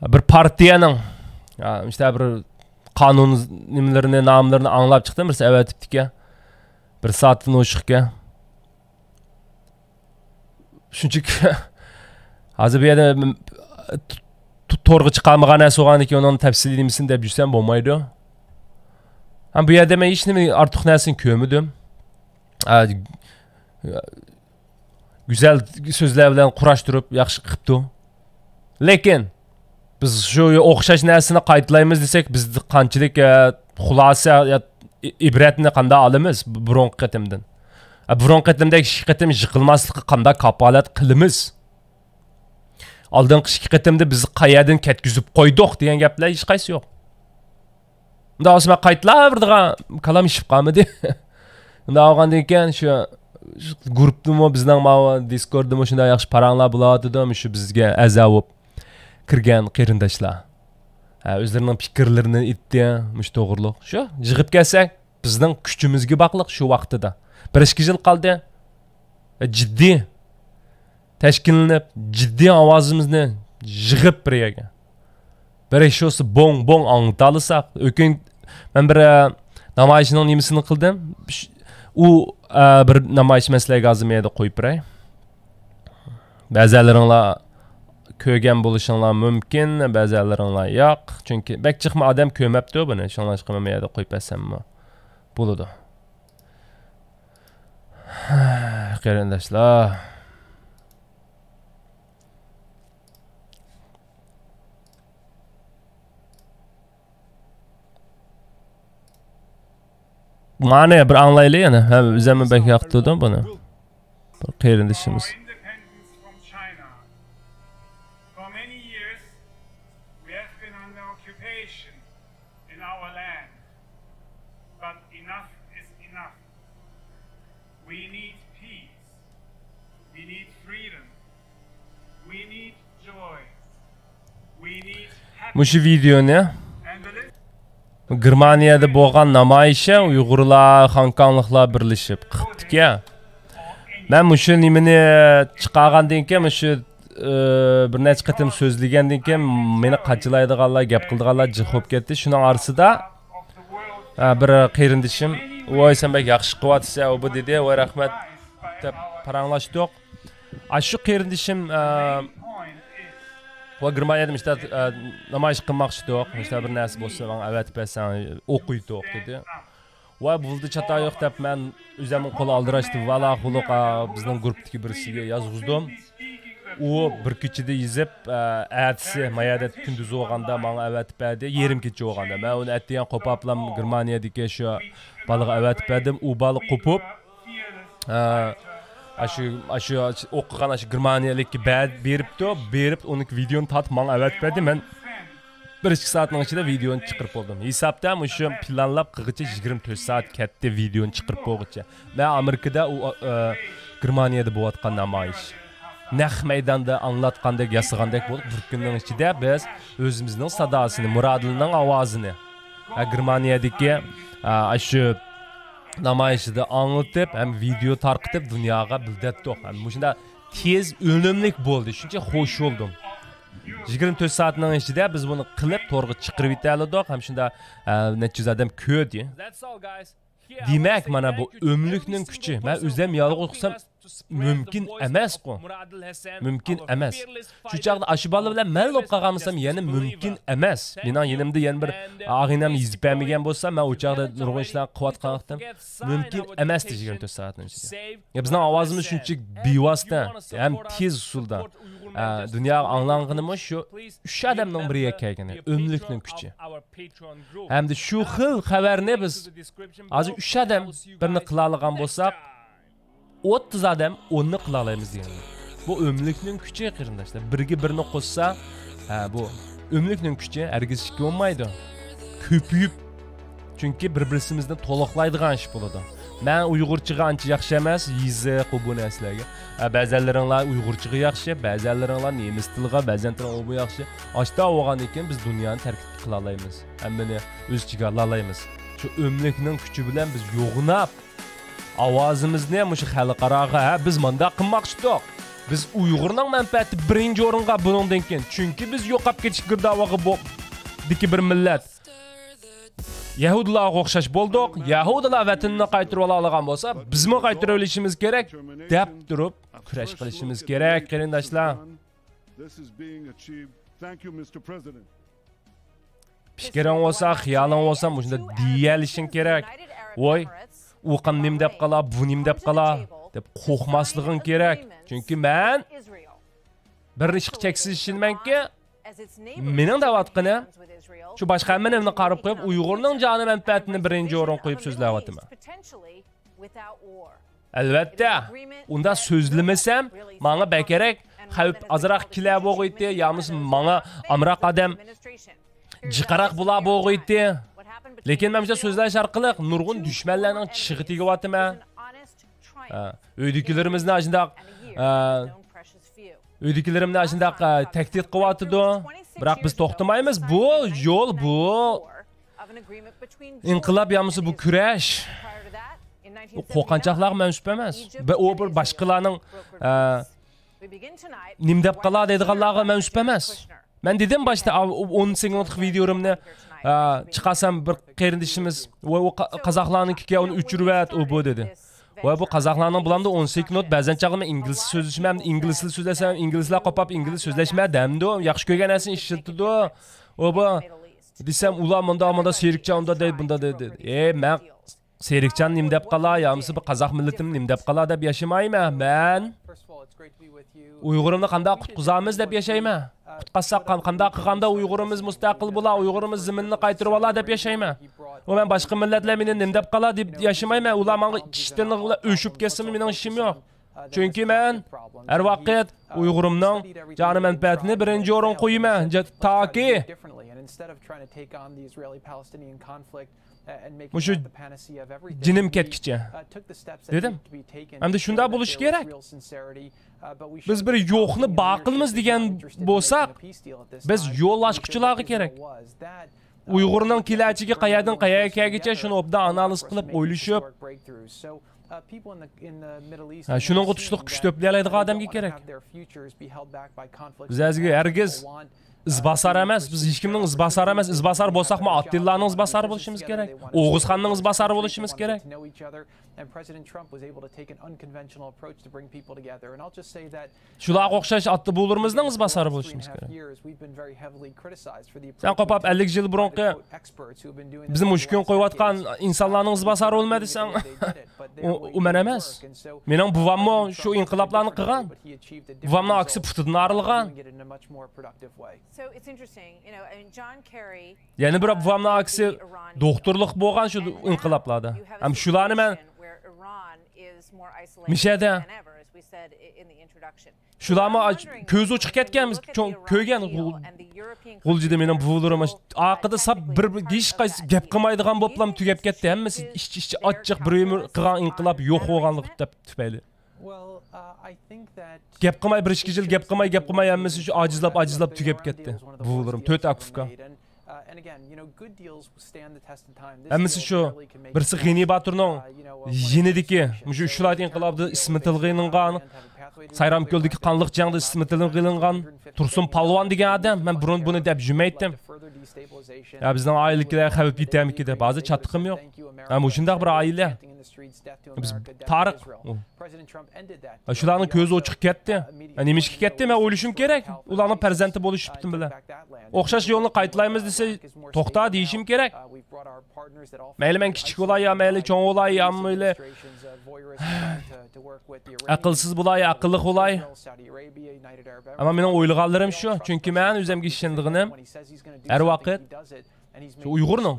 ئە، بىر پارتىيەنىڭ، ئە، ئىشتە بىر قانۇن نېمىلىرىنى، ناملىرىنى ئاڭلاپ چىقتىم، بىرسى ئەۋەتىپتىكەن. بىر سائەتتىن ئوشۇقكەن. شۇنچىلىك ھازىر بۇ يەردە م-، ت-، ت-، تورغا چىقارمىغان نەرسە بولغاندىكىن ئۇنىڭ تەپسىلىي نېمىسىنى دەپ يۈرسەم بولمايدۇ. ھەم بۇ يەردە مەن ھېچنېمە ئارتۇق نەرسىنى كۆرمىدىم. ئا، گۈزەل سۆزلەر بىلەن قۇراشتۇرۇپ ياخشى قىپتۇ. لېكىن بىز شۇ ئوخشاش نەرسىنى قايتىلايمىز دېسەك، بىز قانچىلىك، ئە، خۇلاسە يا ئى-، ئىبرەتنى قانداق ئالىمىز بۇ-، بۇرۇنقى قېتىمدىن؟ ئە، بۇرۇنقى قېتىمدەك ئىككى قېتىم يىقىلماسلىققا قانداق كاپالەت قىلىمىز؟ ئالدىنقى ئىككى قېتىمدا بىز قەيەردىن كەتكۈزۈپ قويدۇق دېگەن گەپلەر ھېچقايسى يوق. ئۇنداق بولسا مەن قايتىلاۋېرىدىغان كالام ئىشىپ قالمىدى. ئۇنداق بولغاندىن كېيىن شۇ، شۇ گۇرۇپپىدىمۇ بىزنىڭ ماۋۇ دىسكورددىمۇ شۇنداق ياخشى پاراڭلار بولۇۋاتىدۇ، مۇشۇ بىزگە ئەزا بولۇپ كىرگەن قېرىنداشلار. ھە، ئۆزلىرىنىڭ پىكىرلىرىنى ئېيتتى، مۇشۇ توغرۇلۇق. شۇ، يىغىپ كەلسەك، بىزنىڭ كۈچىمىزگە باغلىق شۇ ۋاقتىدا. بىر ئىككى يىل قالدى. جىددىي تەشكىللىنىپ، جىددىي ئاۋازىمىزنى يىغىپ بىر يەرگە، بىر ئىش بولسا بوڭ بوڭ ئاڭلىتالىساق. ئۆكۈن، مەن بىر، ئە، نامايىشنىڭ نېمىسىنى قىلدىم. ش-، ئۇ، ئە، بىر نامايىش مەسىلىگە ھازىر مەن يەردە قويۇپ بېرەي. بەزەنلىرىڭلار كۆرگەن بولۇشۇڭلار مۇمكىن، بەزەنلىرىڭلار ياق. چۈنكى بەك جىقمۇ ئادەم كۆرمەپتۇ بۇنى. شۇڭلاشقا مەن يەردە قويۇپ بەرسەممۇ بولىدۇ. قېرىنداشلار. مانى بىر ئاڭلايلى يەنە. ھە، ئۆزۈممۇ بەك ياقتۇردۇم بۇنى. بىر قېرىندىشىمىز. For many years, we have been under occupation in our land. But enough is enough. We need peace. We need freedom. We need joy. We need مۇشۇ ۋىدېئونى، گېرمانىيەدە بولغان نامايىشى ئۇيغۇرلار، خاڭكاڭلىقلار بىرلىشىپ قىپتىكەن. مەن مۇشۇ نېمىنى چىقارغاندىن كېيىن، مۇشۇ، ئى، بىر نەچچە قېتىم سۆزلىگەندىن كېيىن، مېنى قاچىلايدىغانلار، گەپ قىلىدىغانلار جىق بولۇپ كەتتى. شۇنىڭ ئارىسىدا، ئە، بىر قېرىندىشىم، ۋاي، سەن بەك ياخشى قىلىۋاتىسەن، ئۇ بۇ دېدى، ۋاي، رەھمەت، دەپ پاراڭلاشتۇق. ئاشۇ قېرىندىشىم، ئە، ۋە گېرمانىيەدە مۇشۇنداق، ئە، نامايىش قىلماقچىدۇق، مۇشۇنداق بىر نەرسە بولسا ماڭا ئەۋەتىپ بەرسەڭ، ئوقۇيتتۇق، دېدى. ۋە بولدى، چاتا يوق دەپ مەن ئۆزۈمنىڭ قول ئالدىراشتىم. ۋالا خۇلۇق، ئا، بىزنىڭ گۇرۇپپىدىكى بىرسىگە يازغۇزدۇم. ئۇ بىر كېچىدە يېزىپ، ئا، ئەتىسى مايەدە كۈندۈز بولغاندا ماڭا ئەۋەتىپ بەردى. يېرىم كېچە بولغاندا. مەن ئۇنى ئەتىگەن قوپاپلام گېرمانىيەدىكى شۇ بالىغا ئەۋەتىپ بەردىم. ئۇ بالا قوپۇپ، ئا، ئاشۇ، ئاشۇ ئوقۇغان ئاشۇ گېرمانىيەلىككە بە-، بېرىپتۇ. بېرىپ ئۇنىڭ ۋىدېونى تارتىپ ماڭا ئەۋەتىپ بەردى. مەن بىر ئىككى سائەتنىڭ ئىچىدە ۋىدېونى چىقىرىپ بولدۇم. ھېسابتا مۇشۇ پىلانلاپ قىلغۇچە يىگىرمە تۆت سائەت كەتتى ۋىدېونى چىقىرىپ بولغۇچە. مەن ئامېرىكىدا ئۇ، ئە، گېرمانىيەدە بولۇۋاتقان نامايىش. نەق مەيداندا ئاڭلاتقاندەك، ياسىغاندەك بولۇپ، بىر كۈننىڭ ئىچىدە بىز ئۆزىمىزنىڭ ساداسىنى، مۇرادىلنىڭ ئاۋازىنى، ئە، گېرمانىيەدىكى، ئە، ئاشۇ نامايىشىدا ئاڭلىتىپ، ھەم ۋىدېو تارقىتىپ، دۇنياغا بىلدۈرتتۇق. ھەم مۇشۇنداق تېز، ئۈنۈملۈك بولدى. شۇنچە خوش بولدۇم. يىگىرمە تۆت سائەتنىڭ ئىچىدە بىز بۇنى قىلىپ، تورغا چىقىرىۋېتەلىدۇق. ھەم شۇنداق، ئە، نەچچە يۈز ئادەم كۆردى. دېمەك، مانا بۇ ئۆملۈكنىڭ كۈچى. مەن ئۆزۈم يالغۇز قىلسام، مۇمكىن ئەمەسقۇ. مۇمكىن ئەمەس. شۇ چاغدا ئاشۇ بالا بىلەن مەن بولۇپ قالغان بولسام، يەنە مۇمكىن ئەمەس. مېنىڭ يېنىمدا يەنە بىر ئاغىنەم يېزىپ بەرمىگەن بولسا، مەن ئۇ چاغدا نۇرغۇن ئىشلارنى قىلىۋاتقانلىقتىن مۇمكىن ئەمەس دېگەن تۆت سائەتنىڭ ئىچىدە. يا، بىزنىڭ ئاۋازىمىز شۇنچىلىك بىۋاسىتە ھەم تېز ئۇسۇلدا، ئە، دۇنياغا ئاڭلانغىنىمۇ شۇ ئۈچ ئادەمنىڭ بىرىگە كەلگىنى، ئۆملۈكنىڭ كۈچى. ھەمدە شۇ خىل خەۋەرنى بىز ھازىر ئۈچ ئادەم بىرنى قىلالىغان بولساق، ئوتتۇز ئادەم ئوننى قىلالايمىز دېگەن. بۇ ئۆملۈكنىڭ كۈچى، قېرىنداشلار. بىرگە بىرنى قوشسا، ھە، بۇ ئۆملۈكنىڭ كۈچى، ھەرگىز ئىككى بولمايدۇ. كۆپىيىپ. چۈنكى بىر-بىرسىمىزنى تولۇقلايدىغان ئىش بولىدۇ. مەن ئۇيغۇرچىغا ئانچە ياخشى ئەمەس، يېزىق، بۇ نەرسىلەرگە. ھە، بەزەنلىرىڭلار ئۇيغۇرچىغا ياخشى، بەزەنلىرىڭلار نېمىس تىلىغا، بەزەن تىلىڭلار ئۇ بۇ ياخشى. ئاشتا بولغاندىن كېيىن بىز دۇنيانى تەرك قىلالايمىز. ھەممىنى ئۆز ئىچىگە ئالالايمىز. شۇ ئۆملۈكنىڭ كۈچى بىلەن بىز يوغىناپ، ئاۋازىمىزنى مۇشۇ خەلقئاراغا، ھە، بىز مانداق قىلماقچىدۇق. بىز ئۇيغۇرنىڭ مەنپەئەتى بىرىنچى ئورۇنغا بۇنىڭدىن كېيىن. چۈنكى بىز يوقاپ كېتىش گىردابىغا بو-، دىكى بىر مىللەت. يەھۇدىيلارغا ئوخشاش بولدۇق. يەھۇدىيلار ۋەتىنىنى قايتۇرۇۋالالىغان بولسا، بىزمۇ قايتۇرۇۋېلىشىمىز كېرەك، دەپ تۇرۇپ كۈرەش قىلىشىمىز كېرەك، قېرىنداشلار. This is being achieved. Thank you, Mister President. پىكرىڭ بولسا، خىيالىڭ بولسا، مۇشۇنداق دېيەلىشىڭ كېرەك. ۋوي، ئۇ قان نېمە دەپ قالا، بۇ نېمە دەپ قالا، دەپ قورقماسلىقىڭ كېرەك. چۈنكى مەن بىر ئىشقا چەكسىز ئىشىنىمەنكى، مېنىڭ دەۋاتقىنىم، شۇ باشقا ھەممە نېمىنى قارىپ قويۇپ، ئۇيغۇرنىڭ جانى مەنپەئەتىنى بىرىنچى ئورۇنغا قويۇپ سۆزلەۋاتىمەن. ئەلۋەتتە، ئۇنداق سۆزلىمىسەم، ماڭا بەكرەك خەۋپ ئازراق كېلە بولغىيتى، يا بولمىسا ماڭا ئامراق ئادەم جىقراق بولا بولغىيتى. لېكىن مەن مۇشۇنداق سۆزلەش ئارقىلىق نۇرغۇن دۈشمەنلەرنىڭ چىشىغا تېگىۋاتىمەن. ھە، ئۆيدىكىلىرىمىزنى ئاشۇنداق، ھە، ئۆيدىكىلىرىمنى ئاشۇنداق، ھە، تەھدىت قىلىۋاتىدۇ. بىراق بىز توختىمايمىز. بۇ يول، بۇ ئىنقىلاب يا بولمىسا بۇ كۈرەش. ئۇ قورقۇنچاقلارغا مەنسۇپ ئەمەس. بە-، ئۇ بىر باشقىلارنىڭ، ئە، نېمە دەپ قالا دەيدىغانلارغا مەنسۇپ ئەمەس. مەن دېدىم باشتا، ئا، ئون سېكۇنتلۇق ۋىدېئولىرىمنى، ئا، چىقارسام بىر قېرىندىشىمىز، ۋاي، ئۇ قا-، قازاقلارنىڭكىكەن، ئۇنى ئۆچۈرۈۋەت، ئۇ بۇ دېدى. ۋاي، بۇ قازاقلارنىڭ بۇلامدا ئون سېكۇنت، بەزەن چاغلىرىمدا ئىنگلىزچە سۆزلىشىمەن، ئىنگلىز تىلى سۆزلەسەم، ئىنگلىزلار قوپاپ ئىنگلىز سۆزلەشمە دەمدۇ، ياخشى كۆرگەن نەرسىنى ئىشلىتىدۇ. ئۇ بۇ. دېسەم، ئۇلار مۇنداق، مۇنداق، سېرىكجان ئۇنداق دەيدۇ، بۇنداق دەيدۇ. ئەي، مەن سېرىكجان نېمە دەپ قالا، يا بولمىسا بىر قازاق مىللىتىم نېمە دەپ قالا دەپ ياشىمايمەن. مەن ئۇيغۇرۇمنى قانداق قۇتقۇزامىز دەپ ياشايمەن. قۇتقازساق، قان-، قانداق قىلغاندا ئۇيغۇرىمىز مۇستەقىل بولا، ئۇيغۇرىمىز زېمىنىنى قايتۇرۇۋالا دەپ ياشايمەن. ئۇ مەن باشقا مىللەتلەر مېنى نېمە دەپ قالا دەپ ياشىمايمەن. ئۇلار ماڭا ئىشتىن ئۆچۈپ كەتسىمۇ مېنىڭ ئىشىم يوق. چۈنكى مەن ھەر ۋاقىت ئۇيغۇرۇمنىڭ جانى مەنپەئەتىنى بىرىنچى ئورۇنغا قويىمەن. جا-، تاكى مۇشۇ جېنىم كەتكىچە دېدىم. ئەمدى شۇنداق بولۇشى كېرەك. بىز بىر يوقنى بار قىلىمىز دېگەن بولساق، بىز يول ئاچقۇچىلارغا كېرەك. ئۇيغۇرنىڭ كېلەچىكى قەيەردىن قەيەرگە كەلگىچە شۇنى ئوبدان ئانالىز قىلىپ ئويلىشىپ، ھە، شۇنىڭغا تۇشلۇق كۈچ تۆپلىيەلەيدىغان ئادەمگە كېرەك. بىز ھەزگە ھەرگىز ئىزباسار ئەمەس، بىز ھېچكىمنىڭ ئىزباسارى ئەمەس، ئىزباسار بولساقمۇ ئاتتىللارنىڭ ئىزباسارى بولۇشىمىز كېرەك، ئوغۇزخاننىڭ ئىزباسارى بولۇشىمىز كېرەك. شۇلارغا ئوخشاش ئاتا بوۋىلىرىمىزنىڭ ئىزباسارى بولۇشىمىز كېرەك. سەن قوپاپ ئەللىك يىل بۇرۇنقى بىزنى مۇشۇ كۈن قويۇۋاتقان ئىنسانلارنىڭ ئىزباسارى بولىمەن دېسەڭ، ئۇ، ئۇ مەن ئەمەس. مېنىڭ بوۋاممۇ شۇ ئىنقىلابلارنى قىلغان. بوۋامنىڭ ئاكىسى پۇتىدىن ئايرىلغان. يەنە بىر بوۋامنىڭ ئاكىسى دوختۇرلۇق بولغان شۇ ئىنقىلابلاردا. ھەم شۇلارنى مەن مىشەدە شۇلارمۇ ئاچ-، كۆزى ئوچۇق كەتكەن، بىز چوڭ كۆرگەن، غۇ-، غۇلجىدا مېنىڭ بوۋىلىرىم ئارقىدا ساپ بىر، بىر ھېچقايسى گەپ قىلمايدىغان بوپلام تۈگەپ كەتتى. ھەممىسى ئىچ-ئىچى ئاچچىق، بىر ئۆمۈر قىلغان ئىنقىلاب يوق بولغانلىقى تەپ-، تۈپەيلى. گەپ قىلماي، بىر ئىككى يىل گەپ قىلماي، گەپ قىلماي، ھەممىسى شۇ ئاجىزلاپ، ئاجىزلاپ تۈگەپ كەتتى. بوۋىلىرىم، تۆت ئاكا ئۇكا. ھەممىسى شۇ، بىرسى غېنى باتۇرنىڭ يېنىدىكى، مۇشۇ ئۈچ ۋىلايەت ئىنقىلابىدا ئىسمى تىلغا ئېلىنغان، سايرامكۆلدىكى قانلىق جەڭدە ئىسمى تىلغا ئېلىنغان تۇرسۇن پالۋان دېگەن ئادەم، مەن بۇرۇن بۇنى دەپ يۈرمەيتتىم. يا بىزنىڭ ئائىلىدىكىلەر خەۋپ يېتەرمىكىن دەپ، ھازىر چاتىقىم يوق. ھە، مۇشۇنداق بىر ئائىلە. بىز تارىخ. ھە، شۇلارنىڭ كۆزى ئوچۇق كەتتى. ھە، نېمە ئىشقا كەتتى؟ مەن ئويلىشىم كېرەك. ئۇلارنىڭ پەرزەنتى بولۇش سۈپىتىم بىلەن. ئوخشاش يولنى قايتىلايمىز دېسە، توختا دېيىشىم كېرەك. مەيلى مەن كىچىك بولاي يا مەيلى چوڭ بولاي يا مەيلى ئەقىلسىز بولاي، ئەقىللىق بولاي. ئەمما مېنىڭ ئويلىغانلىرىم شۇ، چۈنكى مەن ئۆزۈمگە ئىشىنىدىغىنىم ھەر ۋاقىت شۇ ئۇيغۇرنىڭ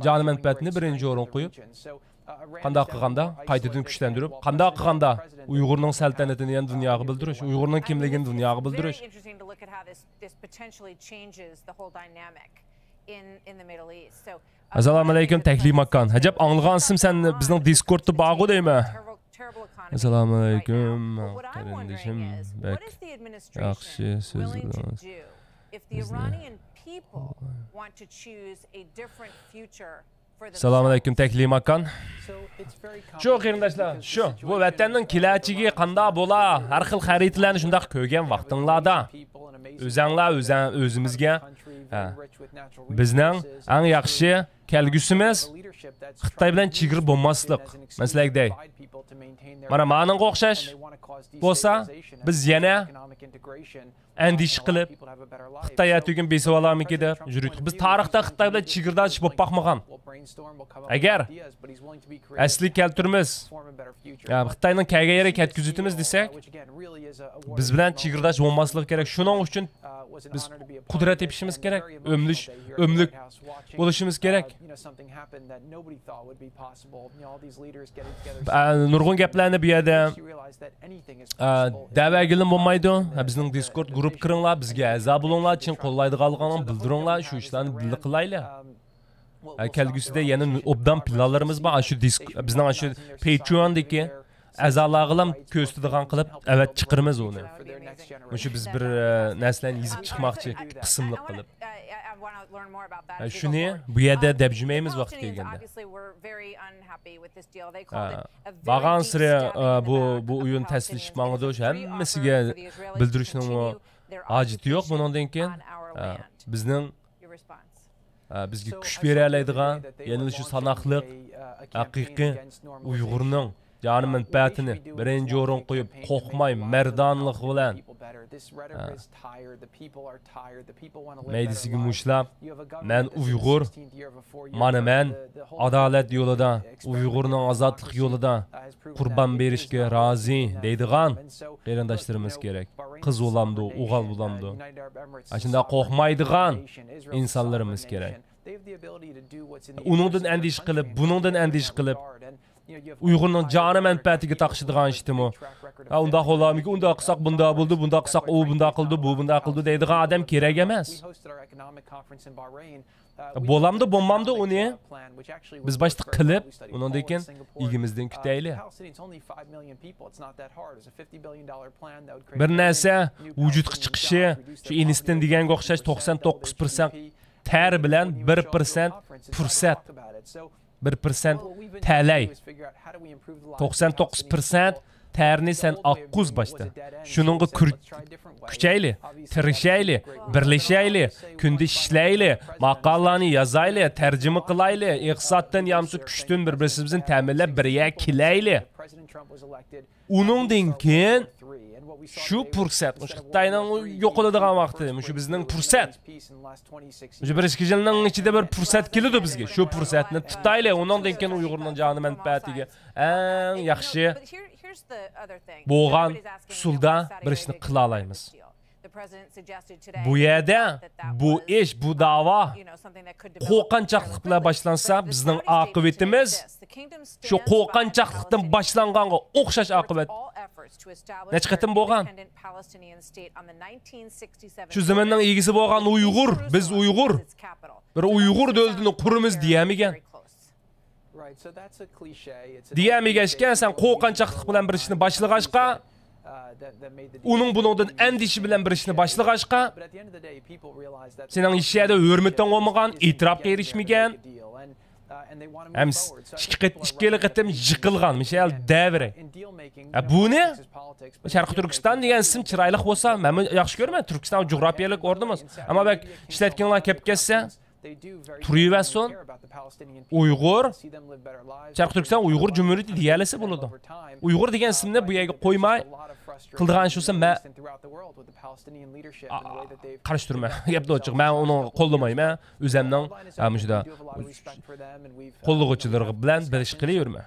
جانى مەنپەئەتىنى بىرىنچى ئورۇنغا قويۇپ، قانداق قىلغاندا قايتىدىن كۈچلەندۈرۈپ، قانداق قىلغاندا ئۇيغۇرنىڭ سەلتەنىتىنى يەنە دۇنياغا بىلدۈرۈش، ئۇيغۇرنىڭ كىملىكىنى دۇنياغا بىلدۈرۈش. ئەسسالامۇئەلەيكۇم، تەھلىم ئاكان. ئەجەب ئاڭلىغانسىم سەن بىزنىڭ دىسكوردتا بارغۇ دەيمەن. ئەسسالامۇئەلەيكۇم، قېرىندىشىم. بەك ياخشى سۆزلىدىڭىز. بىزنى. ئەسسالامۇئەلەيكۇم، تەھلىم ئاكان. شۇ، قېرىنداشلار، شۇ. بۇ ۋەتەننىڭ كېلەچىكى قانداق بولا؟ ھەر خىل خەرىتىلەرنى شۇنداق كۆرگەن ۋاقتىڭلاردا. ئۆزەڭلار، ئۆزەڭ، ئۆزىمىزگە. ھە. بىزنىڭ ئەڭ ياخشى كەلگۈسىمىز خىتاي بىلەن چېگرا بولماسلىق. مەن سىلەرگە دەي. مانا مانىڭغا ئوخشاش بولسا، بىز يەنە ئەندىشە قىلىپ، خىتاي ئەتىگۈن بېسىۋالارمىكىن دەپ يۈرۈيتتۇق. بىز تارىختا خىتاي بىلەن چېگرىداش بولۇپ باقمىغان. ئەگەر ئەسلى كەلتۈرىمىز، يا، خىتاينىڭ كەلگەن يېرىگە كەتكۈزۈۋېتىمىز دېسەك، بىز بىلەن چېگرىداش بولماسلىقى كېرەك. شۇنىڭ ئۈچۈن بىز قۇدرەت تېپىشىمىز كېرەك، ئۆملۈش، ئۆملۈك بولۇشىمىز كېرەك. ئە، نۇرغۇن گەپلەرنى بۇ يەردە، ئە، دەۋەرگىلى بولمايدۇ. ھە، بىزنىڭ دىسكورد گۇرۇپپا كىرىڭلار، بىزگە ئەزا بولۇڭلار، چىن قوللايدىغانلىقىڭلارنى بىلدۈرۈڭلار، شۇ ئىشلارنى بىللە قىلايلى. ھە، كەلگۈسىدە يەنە نۇ-، ئوبدان پىلانلىرىمىز بار. ئاشۇ دىسك-، بىزنىڭ ئاشۇ پېيترېئوندىكى ئەزالارغىلام كۆرسىتىدىغان قىلىپ ئەۋەت چىقىرىمىز ئۇنى. مۇشۇ بىز بىر، ئە، نەرسىلەرنى يېزىپ چىقماقچى قىسىملىق قىلىپ. ھە، شۇنى بۇ يەردە دەپ جۈمەيمىز ۋاقتى كەلگەندە. ھە، بارغانسېرى، ئە، بۇ، بۇ ئويۇن تەسلىشىپ ماڭىدۇ، شۇ ھەممىسىگە بىلدۈرۈشنىڭمۇ ھاجىتى يوق بۇنىڭدىن كېيىن. ھە، بىزنىڭ ئە، بىزگە كۈچ بېرەلەيدىغان، يەنىلا شۇ ساناقلىق، ھەقىقىي ئۇيغۇرنىڭ جانى مەنپەئەتىنى بىرىنچى ئورۇنغا قويۇپ، قورقماي، مەردانىلىق بىلەن، ئە، مەيدىسىگە مۇشتلاپ، مەن ئۇيغۇر، مانا مەن ئادالەت يولىدا، ئۇيغۇرنىڭ ئازادلىق يولىدا قۇربان بېرىشكە رازى دەيدىغان قېرىنداشلىرىمىز كېرەك. قىز بولامدۇ، ئوغۇل بولامدۇ؟ ئاشۇنداق قورقمايدىغان ئىنسانلىرىمىز كېرەك. ئۇنىڭدىن ئەندىشە قىلىپ، بۇنىڭدىن ئەندىشە قىلىپ، ئۇيغۇرنىڭ جانى مەنپەئەتىگە تاقىشىدىغان ئىشتىمۇ. ھە، ئۇنداق بولامىكى، ئۇنداق قىلساق بۇنداق بولىدۇ، بۇنداق قىلساق ئۇ بۇنداق قىلىدۇ، بۇ بۇنداق قىلىدۇ دەيدىغان ئادەم كېرەك ئەمەس. بولامدۇ، بولمامدۇ ئۇنى بىز باشتا قىلىپ، ئۇنىڭدىن كېيىن ئىگىمىزدىن كۈتەيلى. بىر نەرسە ۋۇجۇدقا چىقىشى، شۇ ئېينىستىن دېگەنگە ئوخشاش توقسان توققۇز پىرسەنت تەر بىلەن بىر پىرسەنت پۇرسەت. بىر پىرسەنت تەلەي. توقسان توققۇز پىرسەنت تەرنى سەن ئاققۇز باشتا. شۇنىڭغا كۈر-، كۈچەيلى، تىرىشايلى، بىرلىشەيلى، كۈندە ئىشلەيلى، ماقالىلارنى يازايلى، تەرجىمە قىلايلى، ئىقتىسادتىن يامسا كۈچتىن بىر-بىرسىمىزنى تەمىنلەپ بىر يەرگە كېلەيلى. ئۇنىڭدىن كېيىن شۇ پۇرسەت، مۇشۇ خىتاينىڭ يوقىلىدىغان ۋاقتى، مۇشۇ بىزنىڭ پۇرسەت. مۇشۇ بىر ئىككى يىلنىڭ ئىچىدە بىر پۇرسەت كېلىدۇ بىزگە. شۇ پۇرسەتنى تۇتايلى، ئۇنىڭدىن كېيىن ئۇيغۇرنىڭ جانى مەنپەئەتىگە ئەڭ ياخشى بولغان ئۇسۇلدا بىر ئىشنى قىلالايمىز. بۇ يەردە بۇ ئىش، بۇ داۋا قورقۇنچاقلىق بىلەن باشلانسا، بىزنىڭ ئاقىۋىتىمىز شۇ قورقۇنچاقلىقتىن باشلانغانغا ئوخشاش ئاقىۋەت. نەچچە قېتىم بولغان؟ شۇ زېمىننىڭ ئىگىسى بولغان ئۇيغۇر، بىز ئۇيغۇر، بىر ئۇيغۇر دۆلىتىنى قۇرىمىز دېيەلمىگەن. دېيەلمىگەچكە، سەن قورقۇنچاقلىق بىلەن بىر ئىشنى باشلىغاچقا، ئۇنىڭ بۇنىڭدىن ئەندىشە بىلەن بىر ئىشنى باشلىغاچقا، سېنىڭ ھېچ يەردە ھۆرمىتىڭ بولمىغان، ئېتىراپقا ئېرىشمىگەن. ھەم ئىككى قېت-، ئىككىلا قېتىم يىقىلغان مىشېل دەۋرى. ھە، بۇنى شەرقىي تۈركىستان دېگەن ئىسىم چىرايلىق بولسا، مەنمۇ ياخشى كۆرىمەن. تۈركىستان جۇغراپىيەلىك ئورنىمىز. ئەمما بەك ئىشلەتكەنلەر كېلىپ كەتسە، تۇرۇۋەرسۇن. ئۇيغۇر، شەرقىي تۈركىستان ئۇيغۇر جۇمھۇرىيىتى دېيەلىسە بولىدۇ. ئۇيغۇر دېگەن ئىسىمنى بۇ يەرگە قويماي، قىلىدىغان ئىش بولسا، مەن قارشى تۇرىمەن. گەپنى ئوچۇق، مەن ئۇنى قوللىمايمەن. ئۆزەمنىڭ، ھە، مۇشۇدا قوللىغۇچىلىرى بىلەن بىر ئىش قىلىۋېرىمەن.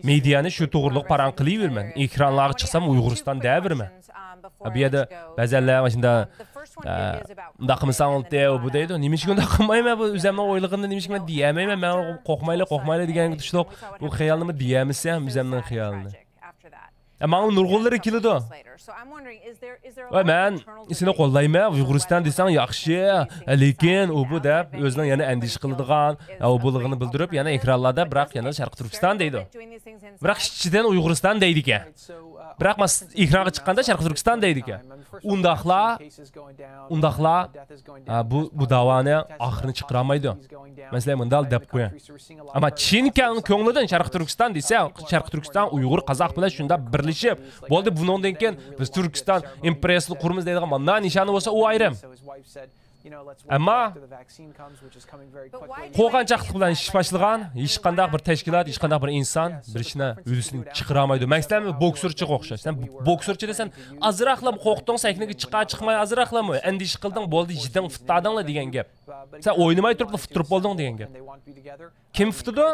مېدىيانى شۇ توغرىلىق پاراڭ قىلىۋېرىمەن. ئېكرانلارغا چىقسام ئۇيغۇرىستان دەۋېرىمەن. ھە، بۇ يەردە بەزەنلەر مۇشۇنداق، ھە، مۇنداق قىلمىساڭ بولاتتى، ئۇ بۇ دەيدۇ. نېمە ئۈچۈن بۇنداق قىلمايمەن؟ بۇ ئۆزەمنىڭ ئويلىغىنىنى نېمە ئۈچۈن مەن دېيەلمەيمەن؟ مەن قورقمايلى، قورقمايلى دېگەنگە تۇشلۇق. بۇ خىيالنىمۇ دېيەلمىسەم، ئۆزەمنىڭ خىيالىنى. ئە، ماڭا نۇرغۇنلىرى كېلىدۇ. ۋە مەن سېنى قوللايمەن، ئۇيغۇرىستان دېسەڭ ياخشى، لېكىن ئۇ بۇ دەپ ئۆزىنىڭ يەنە ئەندىشە قىلىدىغان، ئە، ئۇ بۇلىغىنى بىلدۈرۈپ، يەنە ئېكرانلاردا بىراق يەنە شەرقىي تۈركىستان دەيدۇ. بىراق ئىچىدىن ئۇيغۇرىستان دەيدىكەن. بىراق ماس-، ئېكرانغا چىققاندا شەرقىي تۈركىستان دەيدىكەن. ئۇنداقلا، ئۇنداقلا، ئە، بۇ، بۇ داۋانى ئاخىرىنى چىقىرالمايدۇ. مەسىلەن، مۇنداق دەپ قوياي. ئەمما چىن كەڭ-، كۆڭلىدىن شەرقىي تۈركىستان دېسە، شەرقىي تۈركىستان، ئۇيغۇر، قازاق بىلەن شۇنداق بىرلىشىپ، بولدى، بۇنىڭدىن كېيىن بىز تۈركىستان ئىمپېرىيەسىنى قۇرىمىز دەيدىغان مانا نىشانى بولسا، ئۇ ئايرىم. ئەمما قورقۇنچاقلىق بىلەن ئىش باشلىغان ھېچقانداق بىر تەشكىلات، ھېچقانداق بىر ئىنسان بىر ئىشنى ھۆددىسىدىن چىقىرالمايدۇ. مەسىلەن، بوكسورچىغا ئوخشاش. سەن بوكسورچىدا سەن ئازراقلا قورقتۇڭ، سەھنىگە چىقار چىقماي ئازراقلامۇ ئەندىشە قىلدىڭ، بولدى، يېدىڭ، فىتتادىڭلا دېگەن گەپ. سەن ئوينىماي تۇرۇپلا فىت تۇرۇپ بولدۇڭ دېگەن گەپ. كىم فىتىدۇ؟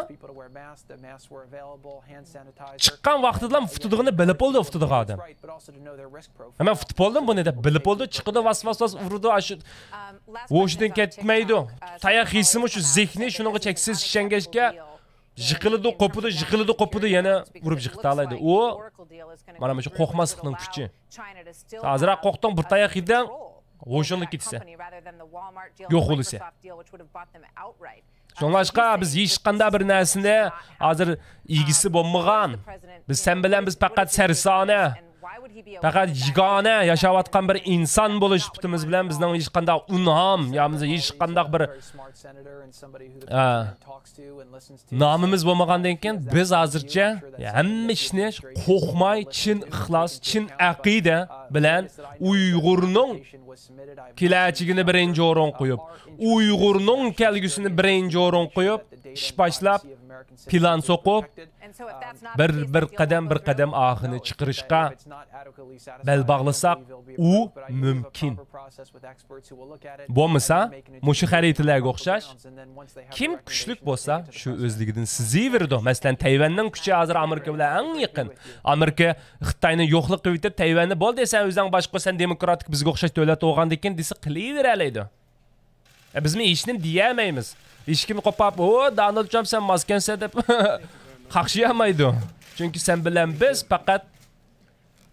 چىققان ۋاقتىدىلا فىتىدىغىنى بىلىپ بولدى، فىتىدىغان ئادەم. مەن فىت بولدۇم بۇنى دەپ بىلىپ بولدى، چىقىدۇ، ۋاس ۋاس ۋاس ئۇرىدۇ، ئاشۇ ھوشىدىن كەتمەيدۇ. تاياق يېسىمۇ شۇ زېھنى شۇنىڭغا چەكسىز ئىشەنگەچكە، يىقىلىدۇ، قوپىدۇ، يىقىلىدۇ، قوپىدۇ، يەنە ئۇرۇپ يىقىتالايدۇ. ئۇ مانا مۇشۇ قورقماسلىقنىڭ كۈچى. ئازراق قورقتۇڭ، بىر تاياق يېدىڭ، ھوشۇڭدىن كېتىسەن. يوق بولىسەن. شۇڭلاشقا بىز ھېچقانداق بىر نەرسىنى ھازىر ئىگىسى بولمىغان، بىز سەن بىلەن بىز پەقەت سەرسانە، پەقەت يېگانە ياشاۋاتقان بىر ئىنسان بولۇش سۈپىتىمىز بىلەن بىزنىڭ ھېچقانداق ئۇنھام يا بولمىسا ھېچقانداق بىر، ئە، نامىمىز بولمىغاندىن كېيىن بىز ھازىرچە ھەممە ئىشنى قورقماي، چىن ئىخلاس، چىن ئەقىدە بىلەن ئۇيغۇرنىڭ كېلەچىكىنى بىرىنچى ئورۇنغا قويۇپ، ئۇيغۇرنىڭ كەلگۈسىنى بىرىنچى ئورۇنغا قويۇپ، ئىش باشلاپ، پىلان سوقۇپ، بىر، بىر قەدەم، بىر قەدەم ئاخىرىنى چىقىرىشقا بەل باغلىساق، ئۇ مۇمكىن. بولمىسا، مۇشۇ خەرىتىلەرگە ئوخشاش، كىم كۈچلۈك بولسا، شۇ ئۆزلۈكىدىن سىزىۋېرىدۇ. مەسىلەن، تەيۋەننىڭ كۈچى ھازىر ئامېرىكا بىلەن ئەڭ يېقىن. ئامېرىكا خىتاينى يوقلۇق قىلىۋېتىپ، تەيۋەننى، بولدى، سەن ئۆزۈڭ باشقۇر، سەن دېموكراتىك، بىزگە ئوخشاش دۆلەت بولغاندىن كېيىن دېسە، قىلىۋېرەلەيدۇ. ئە، بىزمۇ ھېچنېمە دېيەلمەيمىز. ھېچكىم قوپاپ، «ئو، دونالد ترامپ، سەن ماسكەنسەن» دەپ قاقشىيالمايدۇ. چۈنكى سەن بىلەن بىز پەقەت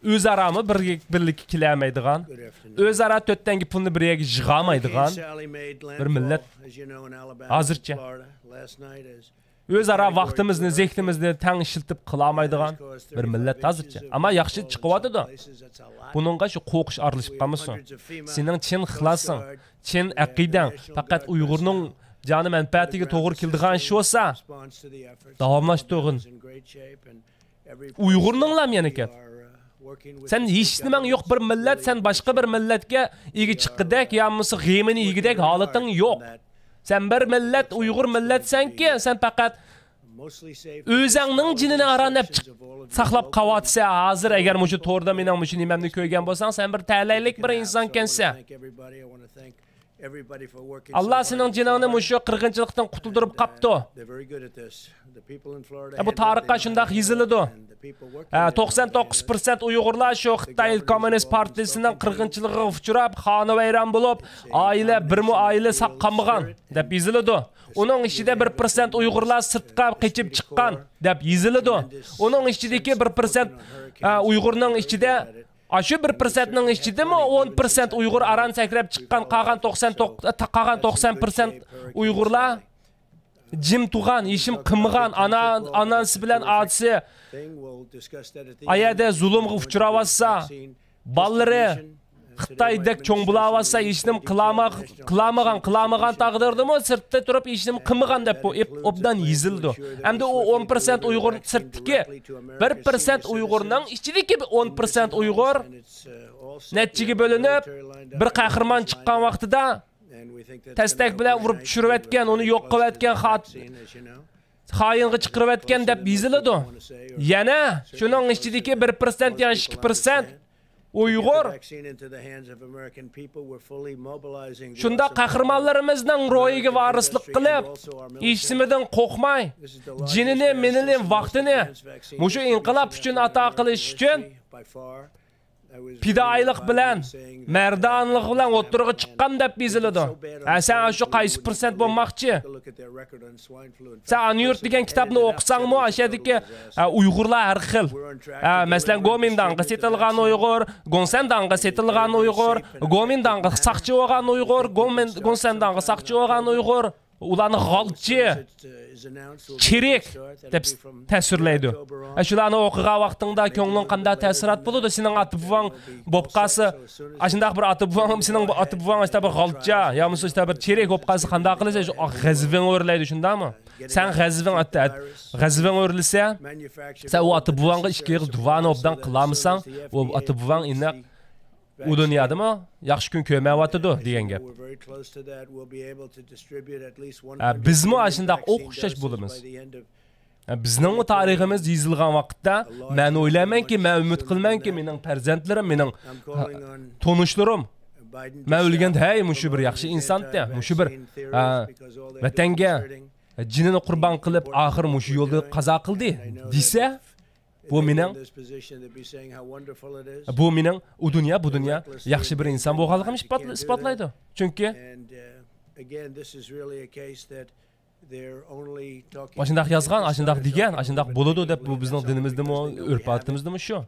ئۆزئارامۇ بىر، بىرلىككە كېلەلمەيدىغان، ئۆزئارا تۆت تەڭگە پۇلنى بىر يەرگە يىغالمايدىغان بىر مىللەت ھازىرچە. ئۆزئارا ۋاقتىمىزنى، زېھنىمىزنى تەڭ ئىشلىتىپ قىلالمايدىغان بىر مىللەت ھازىرچە. ئەمما ياخشى چىقىۋاتىدۇ. بۇنىڭغا شۇ قورقۇش ئارىلىشىپ قالمىسۇن. سېنىڭ چىن ئىخلاسىڭ، چىن ئەقىدەڭ پەقەت ئۇيغۇرنىڭ جانى مەنپەئەتىگە توغرا كېلىدىغان ئىش بولسا، داۋاملاشتۇرغىن. ئۇيغۇرنىڭلام يەنە گەپ. سەن ھېچنېمەڭ يوق، بىر مىللەت، سەن باشقا بىر مىللەتكە ئىگە چىققۇدەك يا بولمىسا غېمىنى يېگۈدەك ھالىتىڭ يوق. سەن بىر مىللەت، ئۇيغۇر مىللەتسەنكى، سەن پەقەت ئۆزەڭنىڭ جېنىنى ئاران دەپ چىق-، ساقلاپ قاۋاتىسەن. ھازىر ئەگەر مۇشۇ توردا مېنىڭ مۇشۇ نېمەمنى كۆرگەن بولساڭ، سەن بىر تەلەيلىك بىر ئىنسانكەنسەن. ئاللا سېنىڭ جېنىڭنى مۇشۇ قىرغىنچىلىقتىن قۇتۇلدۇرۇپ قاپتۇ. ھە، بۇ تارىخقا شۇنداق يېزىلىدۇ. ھە، توقسان توققۇز پىرسەنت ئۇيغۇرلار شۇ خىتاي كوممۇنىست پارتىيىسىنىڭ قىرغىنچىلىقىغا ئۇچراپ، خانىۋەيران بولۇپ، ئائىلە، بىرمۇ ئائىلە ساق قالمىغان، دەپ يېزىلىدۇ. ئۇنىڭ ئىچىدە بىر پىرسەنت ئۇيغۇرلار سىرتقا قېچىپ چىققان، دەپ يېزىلىدۇ. ئۇنىڭ ئىچىدىكى بىر پىرسەنت، ئە، ئۇيغۇرنىڭ ئىچىدە، ئاشۇ بىر پىرسەنتنىڭ ئىچىدىمۇ ئون پىرسەنت ئۇيغۇر ئاران سەكرەپ چىققان، قالغان توقسان توققۇز، قالغان توقسان پىرسەنت ئۇيغۇرلار جىم تۇرغان، ھېچنېمە قىلمىغان، ئانا، ئانىسى بىلەن ئاتىسى ئايەردە زۇلۇمغا ئۇچراۋاتسا، بالىلىرى خىتايدەك چوڭ بولاۋاتسا، ھېچنېمە قىلالمىغان، قىلالمىغان تەقدىردىمۇ سىرتتا تۇرۇپ ھېچنېمە قىلمىغان دەپ بۇ ئوبدان يېزىلىدۇ. ئەمدى ئۇ ئون پىرسەنت ئۇيغۇر سىرتتىكى بىر پىرسەنت ئۇيغۇرنىڭ ئىچىدىكى ئون پىرسەنت ئۇيغۇر نەچچىگە بۆلۈنۈپ، بىر قەھرىمان چىققان ۋاقتىدا تەستەك بىلەن ئۇرۇپ چۈشۈرۈۋەتكەن، ئۇنى يوق قىلىۋەتكەن خا-، خائىنغا چىقىرىۋەتكەن دەپ يېزىلىدۇ. يەنە شۇنىڭ ئىچىدىكى بىر پىرسەنت يا ئىككى پىرسەنت ئۇيغۇر شۇنداق قەھرىمانلىرىمىزنىڭ روھىگە ۋارىسلىق قىلىپ، ئىسمىدىن قورقماي، جېنىنى، مېنىنى، ۋاقتىنى، مۇشۇ ئىنقىلاب ئۈچۈن ئاتا قىلىش ئۈچۈن پىدائىيلىق بىلەن، مەردانىلىق بىلەن ئوتتۇرىغا چىققان دەپ يېزىلىدۇ. ھە، سەن شۇ قايسى پىرسەنت بولماقچى؟ سەن ئانا يۇرت دېگەن كىتابنى ئوقۇساڭمۇ، ئاشۇ يەردىكى، ھە، ئۇيغۇرلار ھەر خىل. ھە، مەسىلەن، گومىنداڭغا سېتىلغان ئۇيغۇر، گوڭسەنداڭغا سېتىلغان ئۇيغۇر، گومىنداڭغا ساقچى بولغان ئۇيغۇر، گومىن-، گوڭسەنداڭغا ساقچى بولغان ئۇيغۇر. ئۇلارنى غالچى، چىرىك دەپ تەسۋىرلەيدۇ. ئە، شۇلارنى ئوقۇغان ۋاقتىڭدا كۆڭلۈڭ قانداق تەسىرات بولىدۇ؟ سېنىڭ ئاتا بوۋاڭ بولۇپ قالسا، ئاشۇنداق بىر ئاتا بوۋاڭ، سېنىڭ بۇ ئاتا بوۋاڭ ئاشۇنداق بىر غالچا يا بولمىسا ئاشۇنداق بىر چىرىك بولۇپ قالسا قانداق قىلىسەن؟ شۇ غەزىپىڭ ئۆرلەيدۇ، شۇنداقمۇ؟ سەن غەزىپىڭ ئات-، ئات-، غەزىپىڭ ئۆرلىسە، سەن ئۇ ئاتا بوۋاڭغا ئىككى ئېغىز دۇئانى ئوبدان قىلالمىساڭ، ئۇ ئاتا بوۋاڭ ئىناق ئۇ دۇنيادىمۇ ياخشى كۈن كۆرمەيۋاتىدۇ دېگەن گەپ. ھە، بىزمۇ ئاشۇنداق ئوخشاش بولىمىز. ھە، بىزنىڭمۇ تارىخىمىز يېزىلغان ۋاقىتتا، مەن ئويلايمەنكى، مەن ئۈمىد قىلىمەنكى، مېنىڭ پەرزەنتلىرىم، مېنىڭ، ھە، تونۇشلىرىم، مەن ئۆلگەندە، ھەي، مۇشۇ بىر ياخشى ئىنسانتى، مۇشۇ بىر، ھە، ۋەتەنگە جېنىنى قۇربان قىلىپ، ئاخىر مۇشۇ يولدا قازا قىلدى دېسە، بۇ مېنىڭ، بۇ مېنىڭ ئۇ دۇنيا، بۇ دۇنيا ياخشى بىر ئىنسان بولغانلىقىنى ئىسپات-، ئىسپاتلايدۇ. چۈنكى ئاشۇنداق يازغان، ئاشۇنداق دېگەن، ئاشۇنداق بولىدۇ دەپ بۇ بىزنىڭ دىنىمىزدىمۇ، ئۆرپ-ئادىتىمىزدىمۇ شۇ.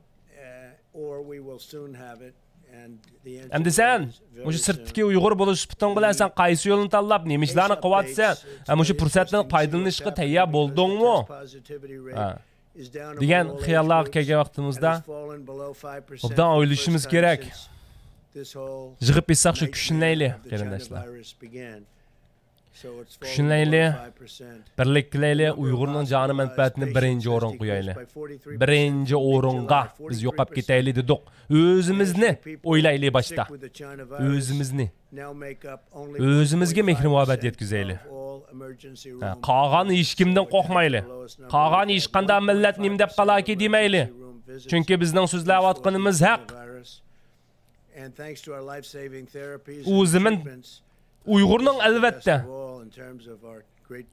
ئەمدى سەن مۇشۇ سىرتتىكى ئۇيغۇر بولۇش سۈپىتىڭ بىلەن سەن قايسى يولنى تاللاپ، نېمە ئىشلارنى قىلىۋاتىسەن؟ ھە، مۇشۇ پۇرسەتتىن پايدىلىنىشقا تەييار بولدۇڭمۇ؟ ھە. دېگەن خىياللارغا كەلگەن ۋاقتىمىزدا ئوبدان ئويلىشىمىز كېرەك. يىغىپ ئېيتساق، شۇ كۈچلىنەيلى، قېرىنداشلار. كۈچلىنەيلى، بىرلىك قىلايلى، ئۇيغۇرنىڭ جانى مەنپەئەتىنى بىرىنچى ئورۇنغا قويايلى. بىرىنچى ئورۇنغا بىز يوقاپ كېتەيلى دېدۇق. ئۆزىمىزنى ئويلايلى باشتا. ئۆزىمىزنى. ئۆزىمىزگە مېھرى-مۇھەببەت يەتكۈزەيلى. ھە، قالغان ھېچكىمدىن قورقمايلى. قالغان ھېچقانداق مىللەت نېمە دەپ قالاكى دېمەيلى. چۈنكى بىزنىڭ سۆزلەۋاتقىنىمىز ھەق. ئۇ زېمىن ئۇيغۇرنىڭ، ئەلۋەتتە.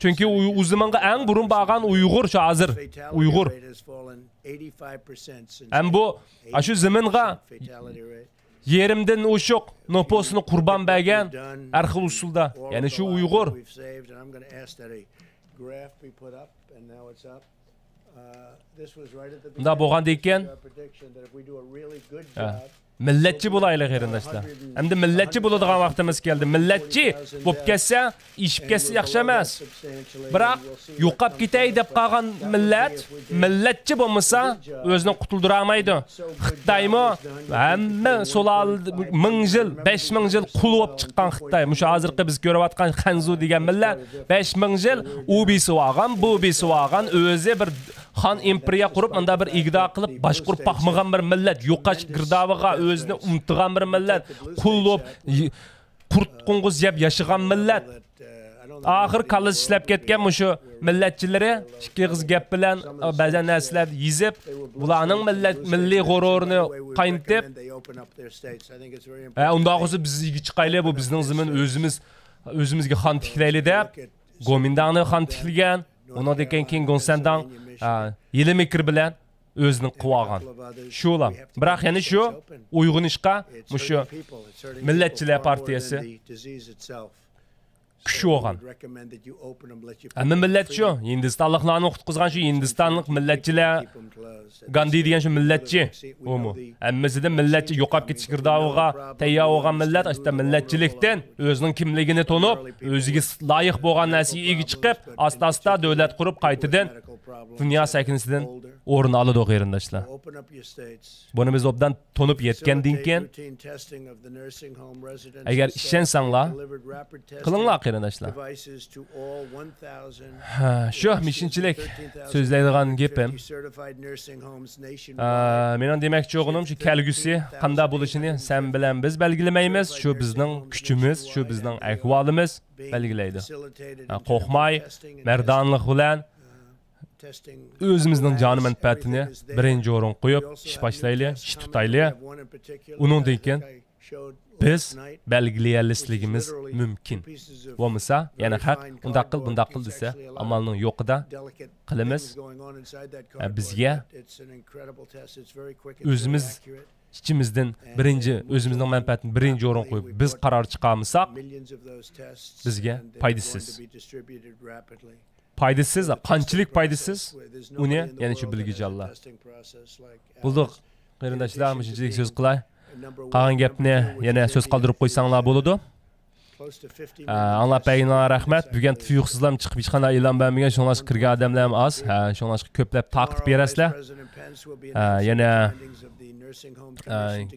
چۈنكى ئۇ، ئۇ زېمىنغا ئەڭ بۇرۇن بارغان ئۇيغۇر شۇ ھازىر. ئۇيغۇر. ھەم بۇ، ئاشۇ زېمىنغا يېرىمدىن ئوشۇق نوپۇسىنى قۇربان بەرگەن ھەر خىل ئۇسۇلدا. يەنى شۇ ئۇيغۇر. مۇنداق بولغاندىكىن، ھە، مىللەتچى بولايلى، قېرىنداشلار. ئەمدى مىللەتچى بولىدىغان ۋاقتىمىز كەلدى. مىللەتچى بولۇپ كەتسە، ئېشىپ كەتسە ياخشى ئەمەس. بىراق يوقاپ كېتەي دەپ قالغان مىللەت، مىللەتچى بولمىسا، ئۆزىنى قۇتۇلدۇرالمايدۇ. خىتايمۇ ھەممە سۇلالە مىڭ يىل، بەش مىڭ يىل قۇل بولۇپ چىققان خىتاي. مۇشۇ ھازىرقى بىز كۆرۈۋاتقان خەنزۇ دېگەن مىللەت بەش مىڭ يىل ئۇ بېسىۋالغان، بۇ بېسىۋالغان، ئۆزى بىر خان ئىمپېرىيە قۇرۇپ، مۇنداق بىر ئىگىدار قىلىپ، باشقۇرۇپ باقمىغان بىر مىللەت، يوقاش گىردابىغا ئۆزىنى ئۇنتۇغان بىر مىللەت، قۇل بولۇپ، ي-، قۇرت قوڭغۇز يەپ ياشىغان مىللەت. ئاخىر كاللىسى ئىشلەپ كەتكەن مۇشۇ مىللەتچىلىرى ئىككى ئېغىز گەپ بىلەن، بەزەن نەرسىلەرنى يېزىپ، بۇلارنىڭ مىللەت، مىللىي غۇرۇرىنى قاينىتىپ، ھە، ئۇنداق بولسا بىز ئىگە چىقايلى، بۇ بىزنىڭ زېمىن، ئۆزىمىز، ئۆزىمىزگە خان تىكلەيلى دەپ، گومىنداڭنى خان تىكلىگەن، ئۇنىڭدىن كېيىن گوڭسەنداڭ، ئا، يىلىمىكىر بىلەن ئۆزىنى قىلىۋالغان. شۇلا. بىراق يەنە شۇ ئويغىنىشقا مۇشۇ مىللەتچىلەر پارتىيەسى كۈچ بولغان. ھەممە مىللەت شۇ. ھىندىستانلىقلارنى قۇتقۇزغان شۇ ھىندىستانلىق مىللەتچىلەر. گاندى دېگەن شۇ مىللەتچى. ئۇمۇ. ھەممىسىدىن مىللەتچى يوقاپ كېتىشكە تەييار بولغان، تەييار بولغان مىللەت، ئاشۇ مىللەتچىلىكتىن ئۆزىنىڭ كىملىكىنى تونۇپ، ئۆزىگە لايىق بولغان نەرسىگە ئىگە چىقىپ، ئاستا-ئاستا دۆلەت قۇرۇپ، قايتىدىن دۇنيا سەھنىسىدىن ئورۇن ئالىدۇ، قېرىنداشلار. بۇنى بىز ئوبدان تونۇپ يەتكەندىن كېيىن، ئەگەر ئىشەنسەڭلار، قىلىڭلار، قېرىنداشلار. ھە، شۇ مىشىنچىلىك سۆزلەيدىغان گېپىم. ئە، مېنىڭ دېمەكچى بولغىنىم شۇ، كەلگۈسى قانداق بولۇشىنى سەن بىلەن بىز بەلگىلىمەيمىز. شۇ بىزنىڭ كۈچىمىز، شۇ بىزنىڭ ئەھۋالىمىز بەلگىلەيدۇ. ھە، قورقماي، مەردانىلىق بىلەن ئۆزىمىزنىڭ جانى مەنپەئەتىنى بىرىنچى ئورۇنغا قويۇپ، ئىش باشلايلى، ئىش تۇتايلى. ئۇنىڭدىن كېيىن بىز بەلگىلىيەلمەسلىكىمىز مۇمكىن. بولمىسا، يەنە خەق ئۇنداق قىل، بۇنداق قىل دېسە، ئامالنىڭ يوقىدا قىلىمىز. ھە، بىزگە ئۆزىمىز ئىچىمىزدىن بىرىنچى، ئۆزىمىزنىڭ مەنپەئەتىنى بىرىنچى ئورۇنغا قويۇپ، بىز قارار چىقارمىساق، بىزگە پايدىسىز. پايدىسىز، قانچىلىك پايدىسىز، ئۇنى يەنە شۇ بىلگۈچى ئاللا. بولدۇق، قېرىنداشلار، مۇشۇنچىلىك سۆز قىلاي. قالغان گەپنى يەنە سۆز قالدۇرۇپ قويساڭلار بولىدۇ. ئە، ئاڭلاپ بەرگىنىڭلارغا رەھمەت. بۈگۈن تۇيۇقسىزلا چىقىپ، ھېچقانداق ئېلان بەرمىگەن، شۇڭلاشقا كىرگەن ئادەملەرمۇ ئاز. ھە، شۇڭلاشقا كۆپلەپ تارقىتىپ بېرەسىلەر. ئە، يەنە، ئە،